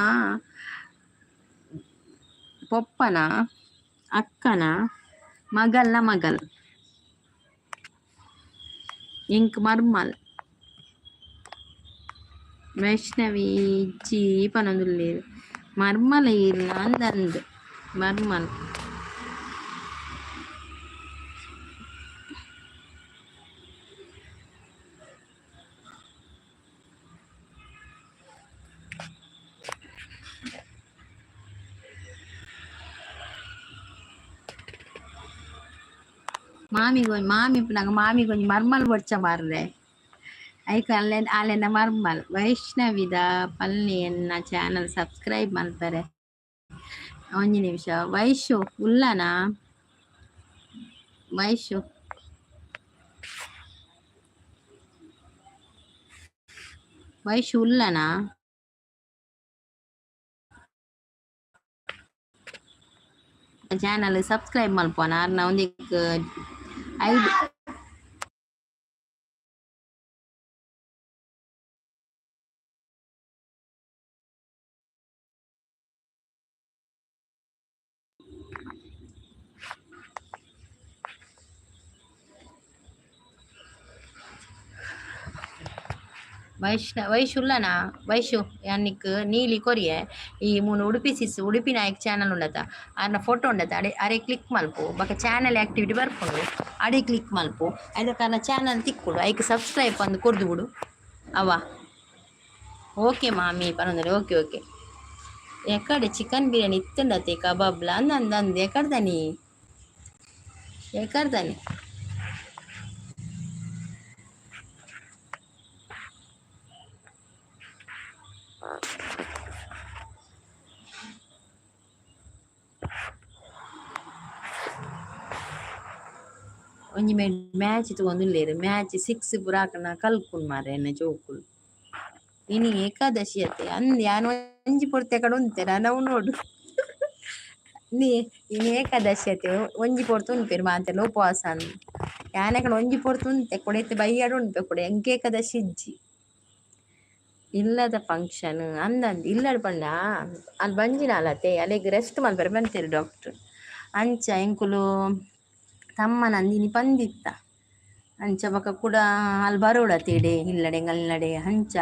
ಪೊಪ್ಪನ ಅಕ್ಕನ ಮಗಲ್ನ ಮಗಲ್, ಎಂಕ್ ಮರ್ಮಲ್. ವೈಷ್ಣವಿ ಇಜ್ಜಿ ಪನೊಂದುಲ್ಲೆರ್. ಮರ್ಮಲ ಈರ್ನ ಅಂದಂದ್ ಮರ್ಮಲ್. ಮಾಮಿಗೊಂಜಿ ಮಾಮಿ ಇಪ್ಪುನಗ ಮಾಮಿಗೊಂಜಿ ಮರ್ಮಲ್ ಬೊಡ್ಚ ಮಾರ್ರೆ. ಐಕ್ ಅಲ್ಲೆ ಆಲೆನ ಮರ್ಮಲ್. ವೈಷ್ಣವಿದ ಪಲ್ನಿ ಎನ್ನ ಚಾನಲ್ ಸಬ್ಸ್ಕ್ರೈಬ್ ಮಲ್ಪರೆ. ಒಂಜಿ ನಿಮಿಷ. ವೈಶು ಉಲ್ಲನಾ? ವೈಶು ವೈಶು ಉಲ್ಲನಾ? ಚಾನಲ್ ಸಬ್ಸ್ಕ್ರೈಬ್ ಮಲ್ಪುವನ ಅರ್ನ ಒಂದಿಕ್ ಐದು ವೈಷ್ಣ ವೈಶುಲ್ಲನಾ ವೈಶು ಯಾನಿಕ್ ನೀಲಿ ಕೊರಿಯೆ. ಈ ಮೂನು ಉಡುಪಿ ಸಿಸ್ ಉಡುಪಿ ನಾಯಕ್ ಚಾನಲ್ ಉಂಡತ, ಅರ್ನ ಫೋಟೋ ಉಂಡತ, ಅಡೆ ಅರೆ ಕ್ಲಿಕ್ ಮಲ್ಪು. ಬೊಕ ಚಾನಲ್ ಆಕ್ಟಿವಿಟಿ ಬರ್ಪುಂಡು, ಅಡೆ ಕ್ಲಿಕ್ ಮಲ್ಪು. ಐದ ಕಾರಣ ಚಾನಲ್ ತಿಕ್ಕುಡು, ಐಕ್ ಸಬ್ಸ್ಕ್ರೈಬ್ ಪಂದ್ ಕೊರ್ದು ಬಿಡು ಅವ. ಓಕೆ ಮಾಮಿ ಪನೊಂದುಲ್ಲೆ. Okay okay. ಎಕಡೆ ಚಿಕನ್ ಬಿರಿಯಾನಿ ಇತ್ತುಂಡತೆ, ಕಬಾಬ್ಲ ಅಂದ ಅಂದ ಅಂದ್ ಎಕಡ್ದನಿ ಎಕಡ್ದನಿ. ಒಂಜಿ ಮ್ಯಾಚ್ ತೂವೊಂದುಲ್ಲೆರ್, ಮ್ಯಾಚ್ ಸಿಕ್ಸ್ ಪೂರ ಆಕುನ ಕಲ್ಪುಂಡು ಮಾರ್ರೆ ಎನ್ನ ಜೋಕುಲು. ಇನಿ ಏಕಾದಶಿ ಅತ್ತೆ ಅಂದ್ ಯಾನ್ ಒಂಜಿ ಪೊರ್ತು ಕಡೆ ಉಂತೆ ನನ ನೋಡು. ಇನಿ ಇನಿ ಏಕಾದಶಿ ಅತ್ತೆ, ಒಂಜಿ ಪೊರ್ತು ಉನ್ಪೆರ್ ಮಾತೆರ್ಲ ಉಪವಾಸ ಅಂದ್. ಯಾನ್ ಅಕಡ ಒಂಜಿ ಪೊರ್ತು ಉಂತೆ ಕೊಡೆ ಇತ್ತೆ ಬಯ್ಯಡ್ ಉನ್ಪೆ ಕೊಡೆ, ಎಂಕ್ ಏಕಾದಶಿ ಇಜ್ಜಿ. ಇಲ್ಲದ ಫಂಕ್ಷನ್ ಅಂದಂದ್ ಇಲ್ಲಡ್ ಪಂಡ ಅಲ್ ಬಂಜಿನಾಲ್ ಅತೆ, ಅಲೆಗ್ ರೆಸ್ಟ್ ಮಲ್ಪೆರೆ ಪಂತೆರ್ ಡಾಕ್ಟರ್. ಅಂಚ ಎಂಕುಲು ತಮ್ಮನ ಇನಿ ಪಂದಿತ್ತ. ಅಂಚ ಬೊಕ ಕುಡ ಅಲ್ ಬರೋಡತೆ ಇಡೆ ಇಲ್ಲಡೆ ಎಂಗಲ್ನಡೆ. ಅಂಚ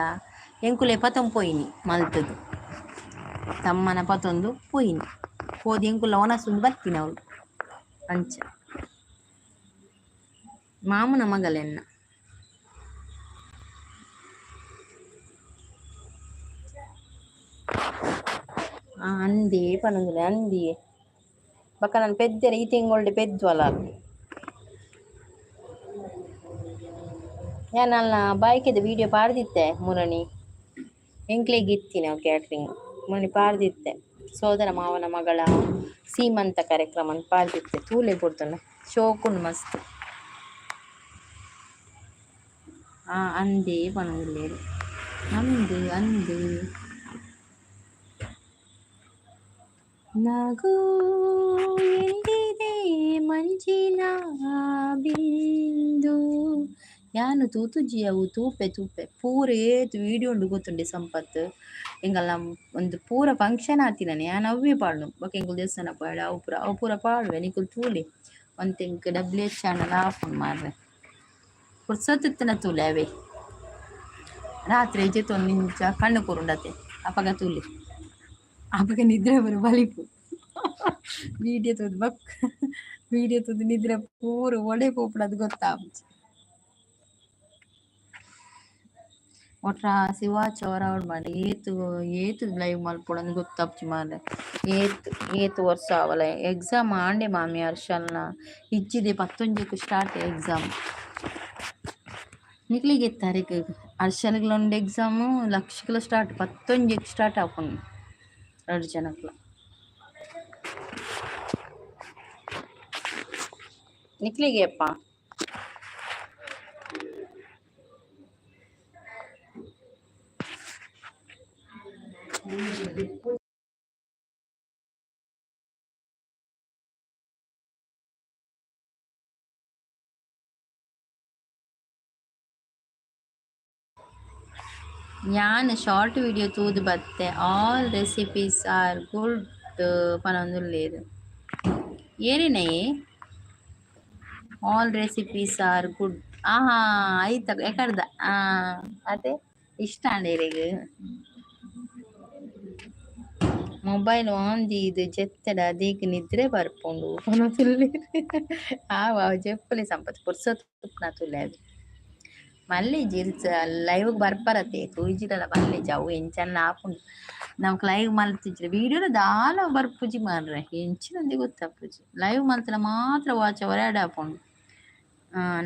ಎಂಕುಲೆ ಪತೊಂದು ಪೋಯಿನಿ ಮಲ್ತುದು, ತಮ್ಮನ ಪತೊಂದು ಪೋಯಿನಿ. ಪೋದು ಎಂಕುಲ ವನಸುಂದು ಬತ್ತಿನವ್ಲು. ಅಂಚ ಮಾಮುನ ಮಗಲೆನ್ನ. ಅಂದೇ ಪನೊಂದುಲ್ಲೆ ಅಂದಿಯೇ. ಬೊಕ ನನ್ ಪೆದ್ದೆರೆ ಈ ತಿಂಗೊಳ್ಡೆ ಪೆದ್ದುವಲ. ಯಾನ್ ಅಲ್ನ ಬಾಯ್ಕೆದ ವಿಡಿಯೋ ಪಾಡ್ದಿತ್ತೆ ಮುರಣಿ. ಎಂಕ್ಲೆಗ್ ಇತ್ತಿನ ಕ್ಯಾಟ್ರಿಂಗ್ ಮುರಣಿ ಪಾಡ್ದಿತ್ತೆ. ಸೋದರ ಮಾವನ ಮಗಳ ಸೀಮಂತ ಕಾರ್ಯಕ್ರಮ ಪಾಡ್ದಿತ್ತೆ. ತೂಲೆ ಪೊರ್ತುಂಡ ಶೋಕುಂಡು ಮಸ್ತ್. ಅಂದೇ ಪನೊಂದುಲ್ಲೆರ್ ಅಂದ್ ಅಂದ್. ನಗು ಎಲ್ಲಿದೆ ಮಂಜಿನ ಬಿಂದು. ಯಾನ್ ತೂತುಜಿ ಅವು, ತೂಪೆ ತೂಪೆ ಪೂರ ಏತ್ ವೀಡಿಯೋ ಉಂಡು ಗೊತ್ತುಂಡೆ ಸಂಪತ್. ಎಂಕಲ್ನ ಒಂದು ಪೂರ ಫಂಕ್ಷನ್ ಆತಿನನೆ ಯಾನ್ ಅವ್ವೇ ಪಾಡುನು. ಬೊಕ ಎಂಕುಲು ದೇವಸ್ಥಾನ ಪೋಯಡ ಅವು ಪೂರ ಅವು ಪೂರ ಪಾಡುವೆ, ನಿಕುಲು ತೂಲೆ. ಒಂತೆ ಎಂಕ್ ಡಬ್ಲ್ಯೂ ಎಚ್ ಚಾನಲ್ ಆಪುಂಡು ಮಾರ್ರೆ. ಪುರ್ಸೊತ್ತು ಇತ್ತಿನ ತೂಲೆ ಅವೇ. ರಾತ್ರಿ ಜೆತ್ತೊಂದು ಇಂಚ ಕಣ್ಣು ಕೂರುಂಡತೆ ಅಪಗ ತೂಲೆ. ಅಪಗ ನಿದ್ರೆ ಬರು ಬಲಿಪು. ವೀಡಿಯೋ ತೂದು ಬಕ್ ವೀಡಿಯೋ ತೂದು ನಿದ್ರೆ ಪೂರ ಒಡೆ ಪೋಪುಂಡು ಗೊತ್ತಾಪುಜಿ. ಒಟ್ರಾಸಿ ವಾಚ್ ಅವರ್ ಆವಡ್ ಮಾರ್ರೆ. ಏತ್ ಏತ್ ಲೈವ್ ಮಲ್ಪೊಡಂದ್ ಗೊತ್ತಾಪುಜಿ ಮಾರ್ರೆ. ಏತ್ ಏತ್ ವರ್ಷ ಆವಲ ಎಕ್ಸಾಮ್ ಆಂಡೆ ಮಾಮಿ ಹರ್ಷಲ್ನ ಇಜ್ಜಿದೆ ಪತ್ತೊಂಜೆಕ್ ಸ್ಟಾರ್ಟ್ ಎಕ್ಸಾಮ್. ನಿಕ್ಲೆಗ್ ಏತ್ ತಾರೀಕ್? ಹರ್ಷಲ್ಗ್ಲ ಉಂಡು ಎಕ್ಸಾಮ್, ಲಕ್ಷಕ್ಲ ಸ್ಟಾರ್ಟ್ ಪತ್ತೊಂಜೆಕ್ ಸ್ಟಾರ್ಟ್ ಆಪುಂಡು ರಡ್ಡ್ ಜನಕ್ಲ. ನಿಕ್ಲೆಗ್ ಏಪ? ಯಾನ್ ಶಾರ್ಟ್ ವಿಡಿಯೋ ತೂದು ಬತ್ತೆ. ಆಲ್ ರೆಸಿಪೀಸ್ ಆರ್ ಗುಡ್ ಪನೊಂದುಲ್ಲೆರ್. ಏರೆನಯೆ? All recipes are good. ಆಹಾ ಐತ ಎಕಡ್ದ ಅತೆ ಇಷ್ಟ ಆಂಡ್ ಇರೆಗ್. ಮೊಬೈಲ್ ಆನ್ ದೀದ್ ಜೆತ್ತಡ ದೀಕ್ ನಿದ್ರೆ ಬರ್ಪುಂಡು ಪನೊಂದುಲ್ಲೆರ್. ಆವ್ ಆವ್ ಜೆಪ್ಪುಲೆ ಸಂಪತ್, ಪುರ್ಸೊತ್ತು ಉಪ್ಪುನ ತೂಲೆ ಅವೆ. ಮಲ್ಲಿಜಿ ಲೈವ್ ಬರ್ಪರತೆ ತೂಯಿಜಿಡಲ ಮಲ್ಲಿಜಿ ಅವು ಎಂಚನ್ನ ಆಪುಂಡು. ನಮಕ್ ಲೈವ್ ಮಲ್ತಿಜ್ಜಿಡ ವೀಡಿಯೋಲ ದಾಲ ಬರ್ಪುಜಿ ಮಾರ್ರೆ, ಎಂಚಿನಂದೇ ಗೊತ್ತಾಪುಜಿ. ಲೈವ್ ಮಲ್ತುಂಡ ಮಾತ್ರ ವಾಚ್ ಅವರ್ ಆಡ್ ಆಪುಂಡು.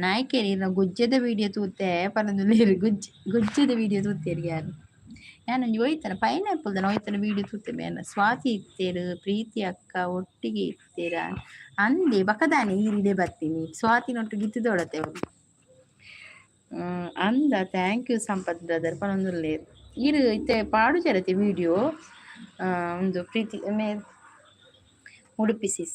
ನಾಯ್ಕೆರ್ ಇರ್ನ ಗುಜ್ಜೆದ ವಿಡಿಯೋ ತೂತೆ ಪನೊಂದುಲ್ಲೆರ್. ಗುಜ್ಜೆ ಗುಜ್ಜೆದ ವಿಡಿಯೋ ತೂತೆರ್ ಯಾನ್. ಯಾನ್ ಒಂಜಿ ಒಯ್ತನ ಪೈನಾಪಲ್ ದ ಒಯ್ತನ ವಿಡಿಯೋ ತೂತೆ ಮೇನ. ಸ್ವಾತಿ ಇತ್ತೆರ್, ಪ್ರೀತಿ ಅಕ್ಕ ಒಟ್ಟಿಗೆ ಇತ್ತೆರ ಅಂದೆ. ಬಕದಾನೆ ಈರ್ ಇಡೆ ಬತ್ತೀನಿ ಸ್ವಾತಿನೊಟ್ಟಿಗೆ ಇತ್ತುದೊಳತೆ ಅವ್ಲು. ಅಂದ thank you Sampath brother ಪನೊಂದುಲ್ಲೆರ್. ಈರ್ ಇತ್ತೆ ಪಾಡುಜರತೆ ವಿಡಿಯೋ? ಉಂದು ಪ್ರೀತಿ ಮೇರ್ Udupi sis.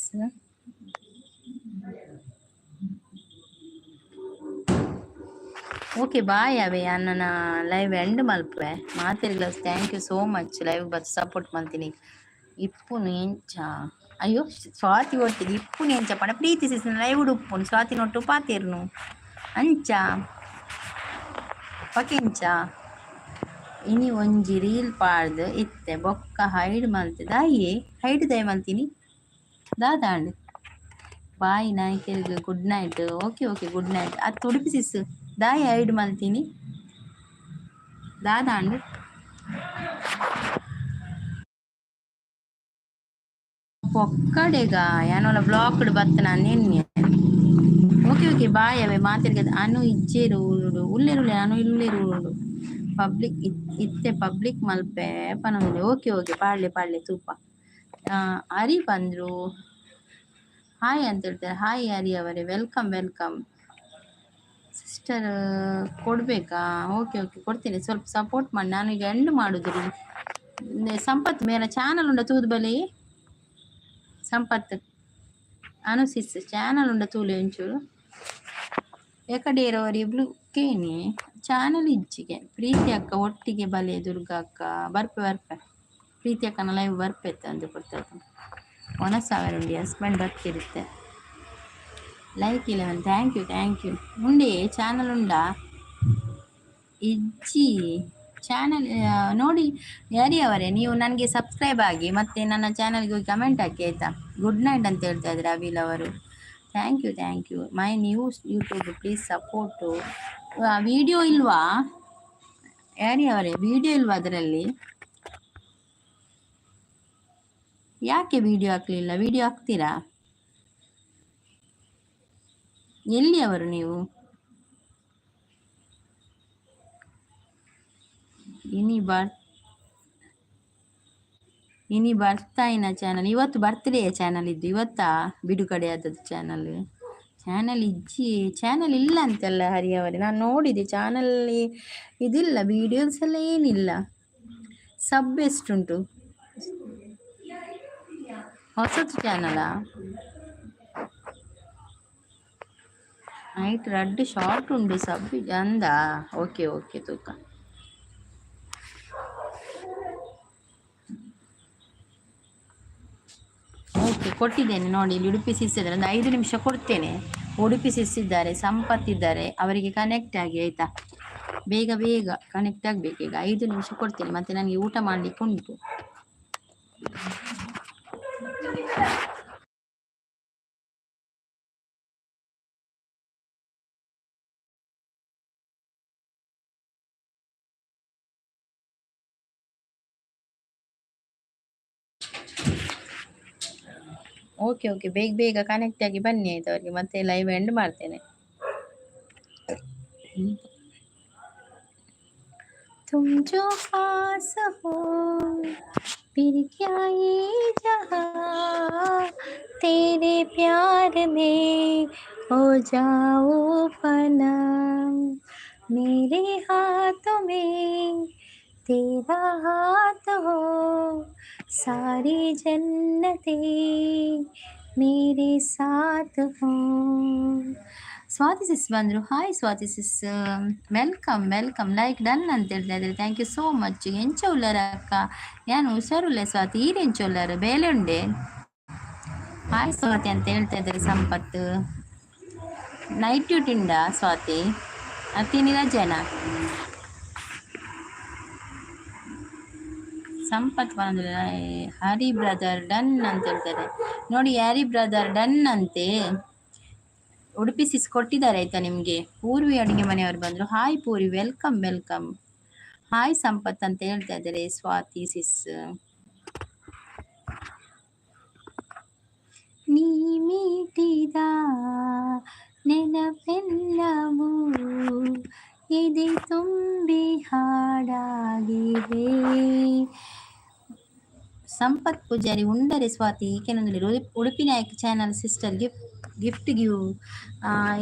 Okay bye ಅವೇ, ನನ್ನ ಲೈವ್ ಎಂಡ್ ಮಲ್ಪುವೆ. ಮಾತೆರ್ಗ್ಲ thank you so much live ಬತ್ ಸಪೋರ್ಟ್ ಮಲ್ತೀನಿ. ಇಪ್ಪುನು ಎಂಚ? ಅಯ್ಯೋ ಸ್ವಾತಿ ಒಟ್ಟಿಗೆ ಇಪ್ಪುನು ಎಂಚ ಪಂಡ ಪ್ರೀತಿ ಸಿಸ್ ಲೈವ್ ಉಪ್ಪುನು ಸ್ವಾತಿ ನೊಟ್ಟು ಪಾತೆರ್ನು ಅಂಚ ಪಕೆಂಚ. ಇನಿ ಒಂಜಿ ರೀಲ್ ಪಾಡ್ದ್ ಇತ್ತೆ ಬೊಕ್ಕ ಹೈಡ್ ಮಲ್ತೆ ದಾಯೆ ಹೈಡ್ ದಾಯೆ ಮಲ್ತೀನಿ ದಾದಾಂಡ್. ಬಾಯ್ ನಾಯ್ಕೆರ್ಗ್ good night. Okay okay good night. ಅತ್ ಉಡುಪಿ ಸಿಸ್ ದಾಯೆ ಹೈಡ್ ಮಲ್ತೀನಿ ದಾದಾಂಡ್. ಪೊಕ್ಕಡೆಗ ಯಾನೋಲ ಬ್ಲಾಕ್ಡ್ ಬತ್ತನ ನಿನ್ನೆ. ಓಕೆ ಓಕೆ ಬಾಯ್ ಅವೇ ಮಾತೆರ್ಗ. ಅನು ಇಜ್ಜೇರು ಉರುಡು ಉಲ್ಲೇರು ಅನು ಇಲ್ಲೇರು ಉರುಡು ಪಬ್ಲಿಕ್ ಇತ್ತೆ ಪಬ್ಲಿಕ್ ಮಲ್ಪೆ ಪನೊಂದುಲ್ಲೆ. ಓಕೆ ಓಕೆ ಪಾಡ್ಲೆ ಪಾಡ್ಲೆ ತೂಪ. ಹರಿ ಬಂದ್ರು ಹಾಯ್ ಅಂತ ಹೇಳ್ತಾರೆ. ಹಾಯ್ ಹರಿ ಅವರೇ, welcome welcome. Sister ಕೊಡಬೇಕಾ? ಓಕೆ ಓಕೆ ಕೊಡ್ತೇನೆ, ಸ್ವಲ್ಪ ಸಪೋರ್ಟ್ ಮಾಡಿ. ನಾನು ಈಗ ಎಂಡ್ ಮಾಡುದು ರೀ. ಸಂಪತ್ ಮೇರ ಚಾನಲ್ ಉಂಡ ತೂದು ಬಲಿ. ಸಂಪತ್ ಅನುಸಿಸ್ ಚಾನಲ್ ಉಂಡ ತೂಲೆ ಒಂಚೂರು. ಎಕಡೇರೋರಿ ಬ್ಲೂ ಕೇನಿ ಚಾನಲ್ ಇಜ್ಜಿಗೆ. ಪ್ರೀತಿ ಅಕ್ಕ ಒಟ್ಟಿಗೆ ಬಲೆ ದುರ್ಗಾ ಅಕ್ಕ ಬರ್ಪೆ ಬರ್ಪೆ. ಪ್ರೀತಿ ಅಕ್ಕನ ಲೈವ್ ಬರ್ಪೆ ಅಂದು ಕೊಡ್ತದೆ. ಒನಸಾವರ ಉಂಡಿ ಹಸ್ಬೆಂಡ್ ಬರ್ತಿರುತ್ತೆ. Like 11 thank you thank you. ಉಂಡೆ ಚಾನಲ್ ಉಂಡಾ? ಇಜ್ಜಿ ಚಾನಲ್ ನೋಡಿ ಯಾರಿ ಅವರೇ, ನೀವು ನನಗೆ ಸಬ್ಸ್ಕ್ರೈಬ್ ಆಗಿ ಮತ್ತು ನನ್ನ ಚಾನಲ್ಗೆ ಹೋಗಿ ಕಮೆಂಟ್ ಹಾಕಿ ಆಯಿತಾ. ಗುಡ್ ನೈಟ್ ಅಂತ ಹೇಳ್ತಾ ಇದ್ದಾರೆ ಅವಿಲ್ ಅವರು. Thank you thank you. My new YouTube please support. Video ಇಲ್ವಾ ಯಾರಿ ಅವರೇ? ವಿಡಿಯೋ ಇಲ್ವಾ ಅದರಲ್ಲಿ? ಯಾಕೆ ವಿಡಿಯೋ ಹಾಕಲಿಲ್ಲ? ವಿಡಿಯೋ ಹಾಕ್ತೀರಾ? ಎಲ್ಲಿ ಅವರು ನೀವು? ಇನಿ ಬರ್ ಇನಿ ಬರ್ತಾಯಿನ ಚಾನಲ್ ಇವತ್ತು ಬರ್ತ್ಡೇ ಚಾನಲ್ ಇದ್ದು ಇವತ್ತಾ ಬಿಡುಗಡೆ ಆದದ್ದು ಚಾನಲ್. ಚಾನಲ್ ಇಜ್ಜಿ ಚಾನಲ್ ಇಲ್ಲ ಅಂತೆಲ್ಲ ಹರಿಯವರೇ, ನಾನು ನೋಡಿದೆ ಚಾನಲ್ ಇದಿಲ್ಲ, ವೀಡಿಯೋಸ್ ಎಲ್ಲ ಏನಿಲ್ಲ. ಸಬ್ ಎಷ್ಟುಂಟು? ಹೊಸತು ಚಾನಲಾ? ನೈಟ್ ರಡ್ಡ್ ಶಾರ್ಟ್ ಉಂಡು ಸಬ್ ಅಂದ. ಓಕೆ ಓಕೆ ತೂಕ. ಓಕೆ ಕೊಟ್ಟಿದ್ದೇನೆ ನೋಡಿ. ಇಲ್ಲಿ ಉಡುಪಿ ಸಿಸ್ ಇದ್ದಾರೆ, ಒಂದು 5 ನಿಮಿಷ ಕೊಡ್ತೇನೆ. ಉಡುಪಿ ಸಿಸ್ ಇದ್ದಾರೆ, ಸಂಪತ್ ಇದ್ದಾರೆ, ಅವರಿಗೆ ಕನೆಕ್ಟ್ ಆಗಿ ಆಯ್ತಾ. ಬೇಗ ಬೇಗ ಕನೆಕ್ಟ್ ಆಗಬೇಕು. ಈಗ 5 ನಿಮಿಷ ಕೊಡ್ತೇನೆ, ಮತ್ತೆ ನನಗೆ ಊಟ ಮಾಡಲಿಕ್ಕೆ ಉಂಟು. ಓಕೆ ಓಕೆ ಬೇಗ ಬೇಗ ಕನೆಕ್ಟ್ ಆಗಿ ಬನ್ನಿ ಆಯ್ತು ಅವರಿಗೆ, ಮತ್ತೆ ಲೈವ್ ಎಂಡ್ ಮಾಡ್ತೇನೆ. तुम जो पास हो फिर क्या ये जहां, तेरे प्यार में हो जाओ फना, मेरे हाथों में तेरा हाथ हो, सारी जन्नतें मेरे साथ हो. ಸ್ವಾತಿ ಸಿಸ್ ಬಂದರು. Hi Swathi sis, welcome welcome. Like done ಅಂತ ಹೇಳ್ತಾ ಇದ್ದಾರೆ, thank you so much. ಎಂಚ ಉಳ್ಳಾರ ಅಕ್ಕ? ಯಾನು ಹುಷಾರುಲ್ಲ ಸ್ವಾತಿ, ಈರ್ ಎಂಚ ಉಳ್ಳಾರ? ಬೇಲೆ ಉಂಡೆ. ಹಾಯ್ ಸ್ವಾತಿ ಅಂತ ಹೇಳ್ತಾ ಇದ್ದಾರೆ ಸಂಪತ್. ನೈಟ್ ಡ್ಯೂಟಿ ಉಂಡಾ ಸ್ವಾತಿ? ಅತ್ತಿನಿ ರಜೆನಾ? ಸಂಪತ್ ಬಂದ್ರೆ ಹರಿ ಬ್ರದರ್ ಡನ್ ಅಂತ ಹೇಳ್ತಾರೆ ನೋಡಿ. ಹರಿ ಬ್ರದರ್ ಡನ್ ಅಂತೆ. ಉಡುಪಿ ಸಿಸ್ ಕೊಟ್ಟಿದ್ದಾರೆ ಆಯ್ತಾ ನಿಮಗೆ. ಪೂರ್ವಿ ಅಡುಗೆ ಮನೆಯವರು ಬಂದರು. Hi Puri, welcome welcome. Hi Sampath ಅಂತ ಹೇಳ್ತಾ ಇದ್ದಾರೆ ಸ್ವಾತಿ ಸಿಸ್. ನೀ ಮೀಟಿದ ನೆನಪೆಲ್ಲವೂ ಎದೆ ತುಂಬಿ ಹಾಡಾಗಿವೆ. ಸಂಪತ್ Poojary ಉಂಡರೆ Swathi ಈಕೆನೊಂದು Udupi Nayak channel sister gift gift give.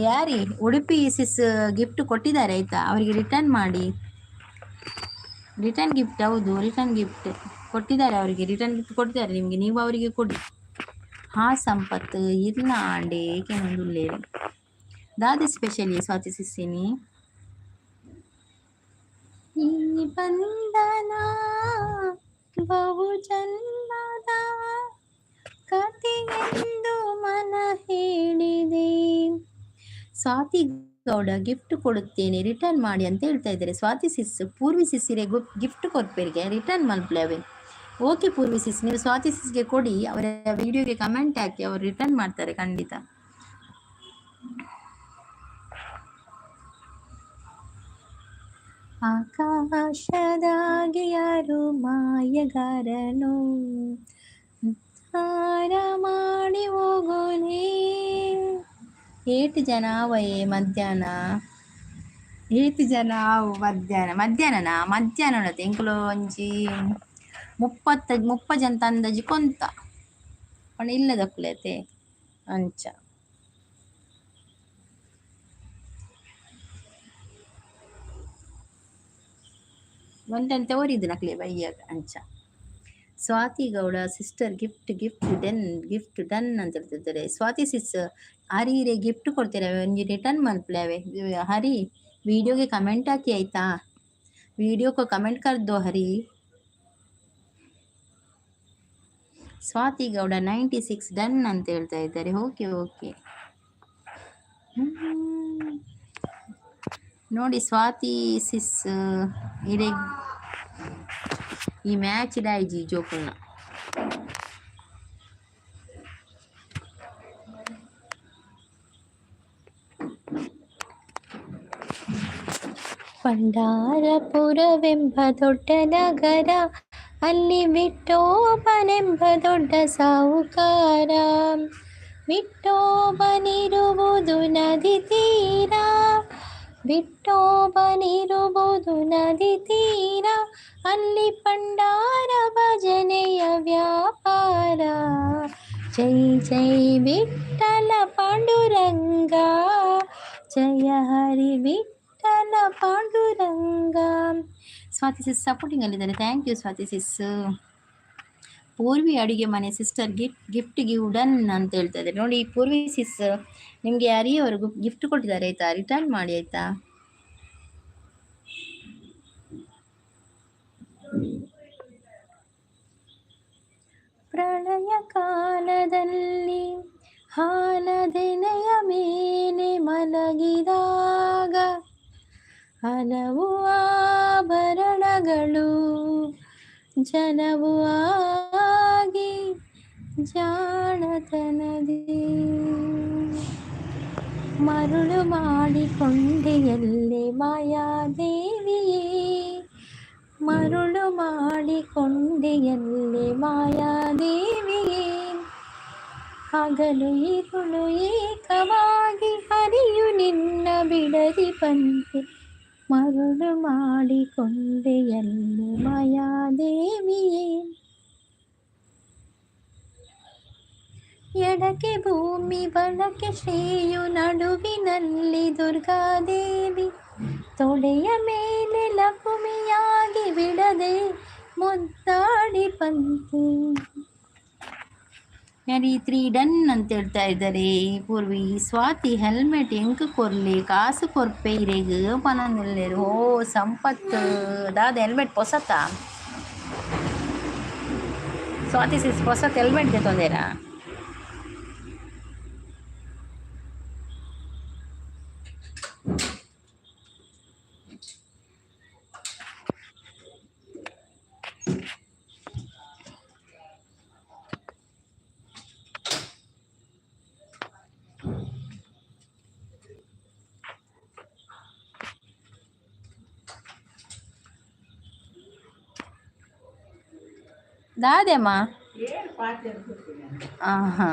ಯಾರಿ ಉಡುಪಿ ಸಿಸ್ ಗಿಫ್ಟ್ ಕೊಟ್ಟಿದ್ದಾರೆ ಆಯಿತಾ, ಅವರಿಗೆ ರಿಟರ್ನ್ ಮಾಡಿ. ರಿಟರ್ನ್ ಗಿಫ್ಟ್, ಹೌದು ರಿಟರ್ನ್ ಗಿಫ್ಟ್ ಕೊಟ್ಟಿದ್ದಾರೆ ಅವರಿಗೆ, ರಿಟರ್ನ್ ಗಿಫ್ಟ್ ಕೊಟ್ಟಿದ್ದಾರೆ ನಿಮಗೆ, ನೀವು ಅವರಿಗೆ ಕೊಡಿ. ಹಾ ಸಂಪತ್ತು ಇರ್ನ ಆಂಡೆ ಕೆನೊಂದುಲ್ಲೇರು. ದಾದೆ ಸ್ಪೆಷಲಿ ಸ್ವಾತಿ ಸಿಸ್ಸಿನಿ? ಈ ಬಂಧನ ಬಹು ಜನ್ಮದ ಕಥೆಯೆಂದು ಮನ ಹೇಳಿದೆ. ಸ್ವಾತಿ ಗೌಡ, ಗಿಫ್ಟ್ ಕೊಡುತ್ತೇನೆ, ರಿಟರ್ನ್ ಮಾಡಿ ಅಂತ ಹೇಳ್ತಾ ಇದ್ದಾರೆ ಸ್ವಾತಿ ಸಿಸ್. ಪೂರ್ವಿ ಸಿಸ್ಸಿರೆ ಗಿಫ್ಟ್ ಕೊರ್ಪೇರಿಗೆ, ರಿಟರ್ನ್ ಮಲ್ಪಲೆ. ಓಕೆ ಪೂರ್ವಿ ಸಿಸ್, ನೀವು ಸ್ವಾತಿ ಸಿಸ್ಗೆ ಕೊಡಿ. ಅವರ ವಿಡಿಯೋಗೆ ಕಮೆಂಟ್ ಹಾಕಿ, ಅವರು ರಿಟರ್ನ್ ಮಾಡ್ತಾರೆ ಖಂಡಿತ. ಆಕಾಶದಾಗೆ ಯಾರು ಮಾಯಗಾರನು, ಹಾರ ಮಾಡಿ ಹೋಗೋನೆ. ಏಟು ಜನ ಅವಯೇ ಮಧ್ಯಾಹ್ನ? ಏತು ಜನ ಆವು ಮಧ್ಯಾಹ್ನ? ಮಧ್ಯಾಹ್ನನಾ? ಮಧ್ಯಾಹ್ನ ಉಂಡತೆ ಎಂಕುಲು ಒಂಜಿ 30 ಜನ ಅಂದಾಜಿ ಕೊಂತ ಪಂಡ ಇಲ್ಲದಕ್ಕುಲೈತೆ ಅಂಚ. ಒಂಟಂತೆ ಒರಿದು ನಕ್ಲೆ ಬಯ್ಯಾಗ ಅಂಚ. Swathi Gowda sister, gift gift done, gift done ಅಂತ ಹೇಳ್ತಿದ್ದಾರೆ. ಸ್ವಾತಿ ಸಿಸ್, ಹರಿ ಗಿಫ್ಟ್ ಕೊಡ್ತೀರ, ಒಂಜಿ ರಿಟರ್ನ್ ಮಲ್ಪಲೆ. ಹರಿ, ವಿಡಿಯೋಗೆ ಕಮೆಂಟ್ ಹಾಕಿ ಆಯ್ತಾ? वीडियो को कमेंट कर दो ಹರಿ. ಸ್ವಾತಿ ಗೌಡ, 96 ಡನ್ ಅಂತ ಹೇಳ್ತಾ ಇದ್ದಾರೆ. ಓಕೆ ಓಕೆ ನೋಡಿ ಸ್ವಾತಿ ಸಿಸ್ ಇರೆ ಈ ಮ್ಯಾಚ್ ಡಾಯ್ಜಿ ಜೋಕುಲ್ನ. ಪಂಡಾರಪುರವೆಂಬ ದೊಡ್ಡ ನಗರ, ಅಲ್ಲಿ ವಿಠೋಬನೆಂಬ ದೊಡ್ಡ ಸಾಹುಕಾರ. ವಿಠೋಬನಿರುವುದು ನದಿ ತೀರ, ವಿಠೋಬನಿರುವುದು ನದಿ ತೀರ, ಅಲ್ಲಿ ಪಂಡಾರ ಭಜನೆಯ ವ್ಯಾಪಾರ. ಜೈ ಜೈ ವಿಠಲ ಪಾಂಡುರಂಗ, ಜಯ ಹರಿ ವಿಠಲ ಪಾಂಡುರಂಗ. ಸ್ವಾತಿ ಸಿಸ್ ಸಪೋರ್ಟಿಂಗ್ ಅಲ್ಲಿದ್ದಾರೆ. Thank you Swati sis. Purvi ಅಡುಗೆ ಮನೆ sister, gift gift give done ಅಂತ ಹೇಳ್ತಾ ಇದ್ದಾರೆ. ನೋಡಿ ಪೂರ್ವಿ ಸಿಸ್, ನಿಮಗೆ ಅವರು ಗಿಫ್ಟ್ ಕೊಟ್ಟಿದ್ದಾರೆ ಆಯ್ತಾ? ರಿಟರ್ನ್ ಮಾಡಿ ಆಯ್ತಾ? ಪ್ರಳಯ ಕಾಲದಲ್ಲಿ ಹಾಲದೆನೆಯ ಮೇಲೆ ಮಲಗಿದಾಗ ಹಲವು ಆಭರಣಗಳು ಜನವು ಆಗಿ ಜಾಣತನದಿ ಮರುಳು ಮಾಡಿಕೊಂಡೆಯಲ್ಲೇ ಮಾಯಾದೇವಿಯೇ, ಮರುಳು ಮಾಡಿಕೊಂಡೆಯಲ್ಲೇ ಮಾಯಾದೇವಿಯೇ. ಹಗಲು ಇರುಳು ಏಕವಾಗಿ ಹರಿಯು ನಿನ್ನ ಬಿಡದಿ ಬಂತೆ, ಮರುಳು ಮಾಡಿಕೊಂಡೆಯಲ್ಲೇ ಮಾಯಾದೇವಿಯೇ. ಎಡಕ್ಕೆ ಭೂಮಿ ಬಲಕ್ಕೆ ಶ್ರೀಯು ನಡುವಿನಲ್ಲಿ ದುರ್ಗಾದೇವಿ, ತೊಡೆಯ ಮೇಲೆ ಲಕುಮಿಯಾಗಿ ಬಿಡದೆ ಮುದ್ದಾಡಿ ಬಂತೆ. ತ್ರೀ ಡನ್ ಅಂತ ಹೇಳ್ತಾ ಇದ್ದಾರೆ ಪೂರ್ವಿ. ಸ್ವಾತಿ, ಹೆಲ್ಮೆಟ್ ಎಂಕ್ ಕೊರ್ಲಿ, ಕಾಸು ಕೊರ್ಪೆ ಇರೆಗ್ ಪನೊಂದುಲ್ಲೆರ್. ಓ ಸಂಪತ್ತು, ದಾದ ಹೆಲ್ಮೆಟ್ ಪೊಸತ? ಸ್ವಾತಿ ಸಿಸ್, ಪೊಸತ್ ಹೆಲ್ಮೆಟ್ ದೆತೊಂದೇರಾ? ದಾದೆಮ್ಮ? ಆಹಾ,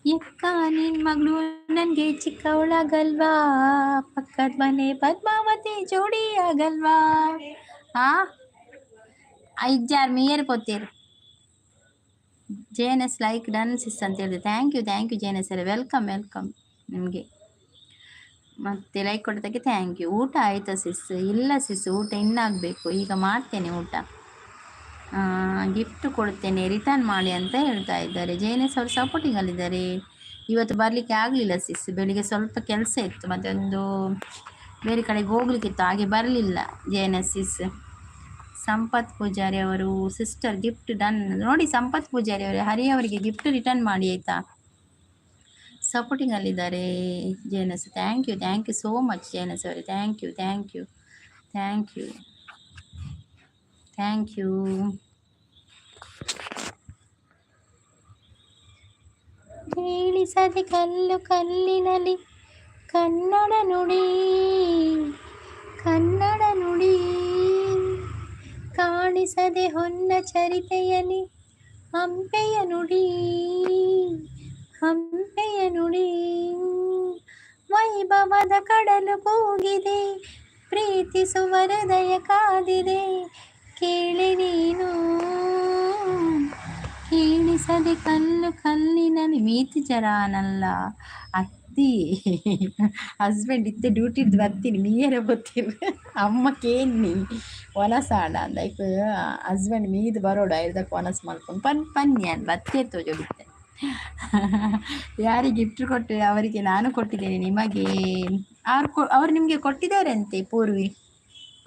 ಎಕ್ಕ ನಿನ್ ಮಗಳು ನನ್ಗೆ ಚಿಕ್ಕವಳಾಗಲ್ವಾ? ಪಕ್ಕದ ಮನೆ ಪದ್ಮಾವತಿ ಜೋಡಿ ಆಗಲ್ವಾ? ಆ ಐಜಾರ್ ಮೀಯರ್ ಕೊತ್ತೀರ್. J N S like done sis ಅಂತ ಹೇಳಿದೆ. Thank you, thank you J N S. Welcome, welcome ನಿಮಗೆ. ಮತ್ತೆ ಲೈಕ್ ಕೊಟ್ಟದಕ್ಕೆ thank you. ಊಟ ಆಯಿತಾ ಸಿಸ್? ಇಲ್ಲ ಸಿಸ್, ಊಟ ಇನ್ನಾಗಬೇಕು, ಈಗ ಮಾಡ್ತೇನೆ ಊಟ. ಗಿಫ್ಟ್ ಕೊಡ್ತೇನೆ, ರಿಟರ್ನ್ ಮಾಡಿ ಅಂತ ಹೇಳ್ತಾ ಇದ್ದಾರೆ. ಜೈನಸ್ ಅವರು ಸಪೋರ್ಟಿಂಗಲ್ಲಿದ್ದಾರೆ. ಇವತ್ತು ಬರಲಿಕ್ಕೆ ಆಗಲಿಲ್ಲ ಸಿಸ್, ಬೆಳಿಗ್ಗೆ ಸ್ವಲ್ಪ ಕೆಲಸ ಇತ್ತು, ಮತ್ತೆ ಒಂದು ಬೇರೆ ಕಡೆಗೆ ಹೋಗ್ಲಿಕ್ಕಿತ್ತು, ಹಾಗೆ ಬರಲಿಲ್ಲ ಜೈನಸ್ ಸಿಸ್. ಸಂಪತ್ ಪೂಜಾರಿ ಅವರು ಸಿಸ್ಟರ್ ಗಿಫ್ಟ್ ಡನ್. ನೋಡಿ ಸಂಪತ್ ಪೂಜಾರಿ ಅವರು, ಹರಿ ಅವರಿಗೆ ಗಿಫ್ಟ್ ರಿಟರ್ನ್ ಮಾಡಿ ಆಯಿತಾ. ಸಪೋರ್ಟಿಂಗಲ್ಲಿದ್ದಾರೆ ಜೈನಸ್. Thank you, thank you so much ಜೈನಸ್ ಅವರೇ. Thank you, thank you, thank you, thank you. ಕೇಳಿಸದೆ ಕಲ್ಲು ಕಲ್ಲಿನಲ್ಲಿ ಕನ್ನಡ ನುಡಿ, ಕನ್ನಡ ನುಡಿ. ಕಾಣಿಸದೆ ಹೊನ್ನ ಚರಿತೆಯಲ್ಲಿ ಹಂಪೆಯ ನುಡಿ, ಹಂಪೆಯ ನುಡಿ. ವೈಭವದ ಕಡಲು ಕೂಗಿದೆ, ಪ್ರೀತಿಸುವ ಹೃದಯ ಕಾದಿದೆ, ಕೇಳಿ ನೀನು. ಕೇಳಿಸದೆ ಕಲ್ಲು ಕಲ್ಲಿನಲ್ಲಿ ಮೀತಿ ಜರಾನಲ್ಲ ಅತ್ತಿ. ಹಸ್ಬೆಂಡ್ ಇತ್ತೆ ಡ್ಯೂಟಿದ್ದು ಬರ್ತೀನಿ, ಮೀಯರ ಗೊತ್ತಿಲ್ಲ ಅಮ್ಮ ಕೇನ್ನಿ ವನಸಾಡ ಅಂದ. ಹಸ್ಬೆಂಡ್ ಮೀದು ಬರೋಡು ಐದಕ್ಕೆ ವನಸ್ ಮಾಡ್ಕೊಂಡು ಪನ್ ಪನ್ನಿ ಅನ್ ಬತ್ತೇ ತೋಜೋಡಿತ್ತೆ. ಯಾರಿಗೆ ಗಿಫ್ಟ್ ಕೊಟ್ಟೆ ಅವರಿಗೆ ನಾನು ಕೊಟ್ಟಿದ್ದೇನೆ ನಿಮಗೆ. ಅವ್ರು ಅವ್ರು ನಿಮಗೆ ಕೊಟ್ಟಿದ್ದಾರೆ ಅಂತೆ ಪೂರ್ವಿ.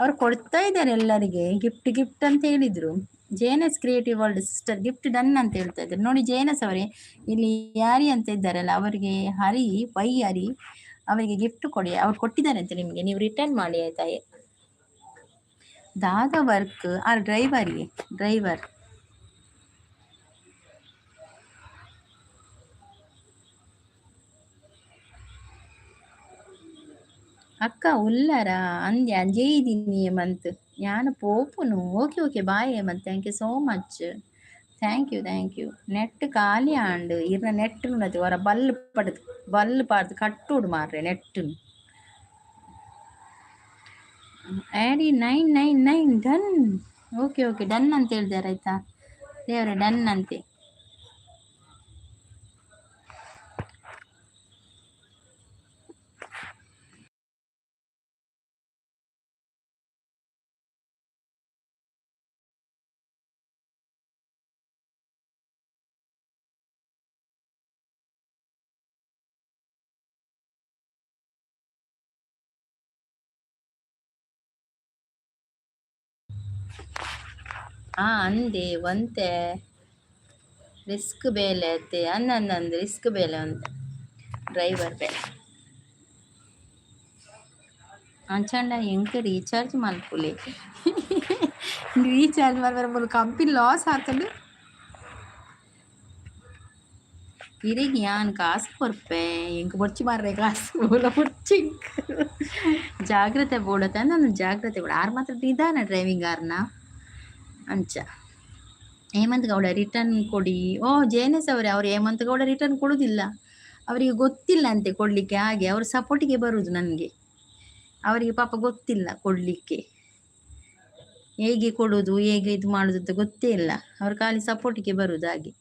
ಅವ್ರು ಕೊಡ್ತಾ ಇದ್ದಾರೆ ಎಲ್ಲರಿಗೆ ಗಿಫ್ಟ್ ಗಿಫ್ಟ್ ಅಂತ ಹೇಳಿದರು. J N S creative world sister gift done ಅಂತ ಹೇಳ್ತಾ ಇದ್ದಾರೆ ನೋಡಿ. ಜೇನಸ್ ಅವರೇ, ಇಲ್ಲಿ ಯಾರಿ ಅಂತ ಇದ್ದಾರಲ್ಲ ಅವರಿಗೆ, ಹರಿ ವೈ ಹರಿ ಅವರಿಗೆ ಗಿಫ್ಟ್ ಕೊಡಿ. ಅವ್ರು ಕೊಟ್ಟಿದ್ದಾರೆ ಅಂತ ನಿಮಗೆ, ನೀವು ರಿಟರ್ನ್ ಮಾಡಿ ಆಯ್ತಾ. ದಾದ ವರ್ಕ್ ಆರ್ ಡ್ರೈವರಿಗೆ ಡ್ರೈವರ್. ಅಕ್ಕ ಉಲ್ಲರ ಅಂದ್ಯ ಅಂಜೆಯಿದ್ದೀನಿ ಹೇಮಂತ್. ಯಾನು ಪೋಪುನು. Okay okay, bye Hemanth. Thank you so much, thank you, thank you. Net ಖಾಲಿ ಆಂಡ್ ಇರ್ನ ನೆಟ್ ಉನ್ನತಿ ಹೊರ ಬಲ್ಲು ಪಡೆದು ಬಲ್ಲು ಪಾಡ್ದು ಕಟ್ಟೋಡು ಮಾರ್ರೆ ನೆಟ್. ಆ್ಯಡಿ 999 ಡನ್. ಓಕೆ ಓಕೆ, ಡನ್ ಅಂತ ಹೇಳಿದಾರೆ ಆಯ್ತಾ ದೇವರೇ, ಡನ್ ಅಂತೆ. ಅಂದೆ ಒಂತೆ ರಿಸ್ಕ್ ಬೇಲೆ ಅತ್ತೆ ಅಂದಂದು ರಿಸ್ಕ್ ಬೇಲೆ ಅಂತ ಡ್ರೈವರ್ ಬೇಲೆ. ಅಂಚಂಡ ಎಂಕ್ ರೀಚಾರ್ಜ್ ಮಲ್ಪುಲೆ. ರೀಚಾರ್ಜ್ ಮಲ್ಪರೆ ಮೂಲು ಕಂಪನಿ ಲಾಸ್ ಆತಂಡು. ಇರೆಗ್ ಯಾನ್ ಕಾಸು ಕೊರ್ಪೆ, ಎಂಕ್ ಬೊರ್ಚಿ ಮಾರ್ರೆ ಕಾಸು ಮೂಲ ಬೊರ್ಚಿ. ಜಾಗ್ರತೆ ಬೋಡತ್ತೆ ಅಂದ್ ಜಾಗ್ರತೆ ಬೋಡ. ಆರ್ ಮಾತ್ರ ನಿಧಾನ ಡ್ರೈವಿಂಗ್ ಆರ್ನ ಅಂಚ. ಹೇಮಂತ್ ಗೌಡ ರಿಟರ್ನ್ ಕೊಡಿ. ಓ ಜೇನಸ್ ಅವರೇ, ಅವರು ಹೇಮಂತ್ ಗೌಡ ರಿಟರ್ನ್ ಕೊಡುವುದಿಲ್ಲ, ಅವರಿಗೆ ಗೊತ್ತಿಲ್ಲ ಅಂತೆ ಕೊಡಲಿಕ್ಕೆ. ಹಾಗೆ ಅವರು ಸಪೋರ್ಟಿಗೆ ಬರುವುದು ನನಗೆ. ಅವರಿಗೆ ಪಾಪ ಗೊತ್ತಿಲ್ಲ ಕೊಡಲಿಕ್ಕೆ, ಹೇಗೆ ಕೊಡುವುದು ಹೇಗೆ ಇದು ಮಾಡುದು ಅಂತ ಗೊತ್ತೇ ಇಲ್ಲ. ಅವರು ಖಾಲಿ ಸಪೋರ್ಟಿಗೆ ಬರುವುದು ಹಾಗೆ.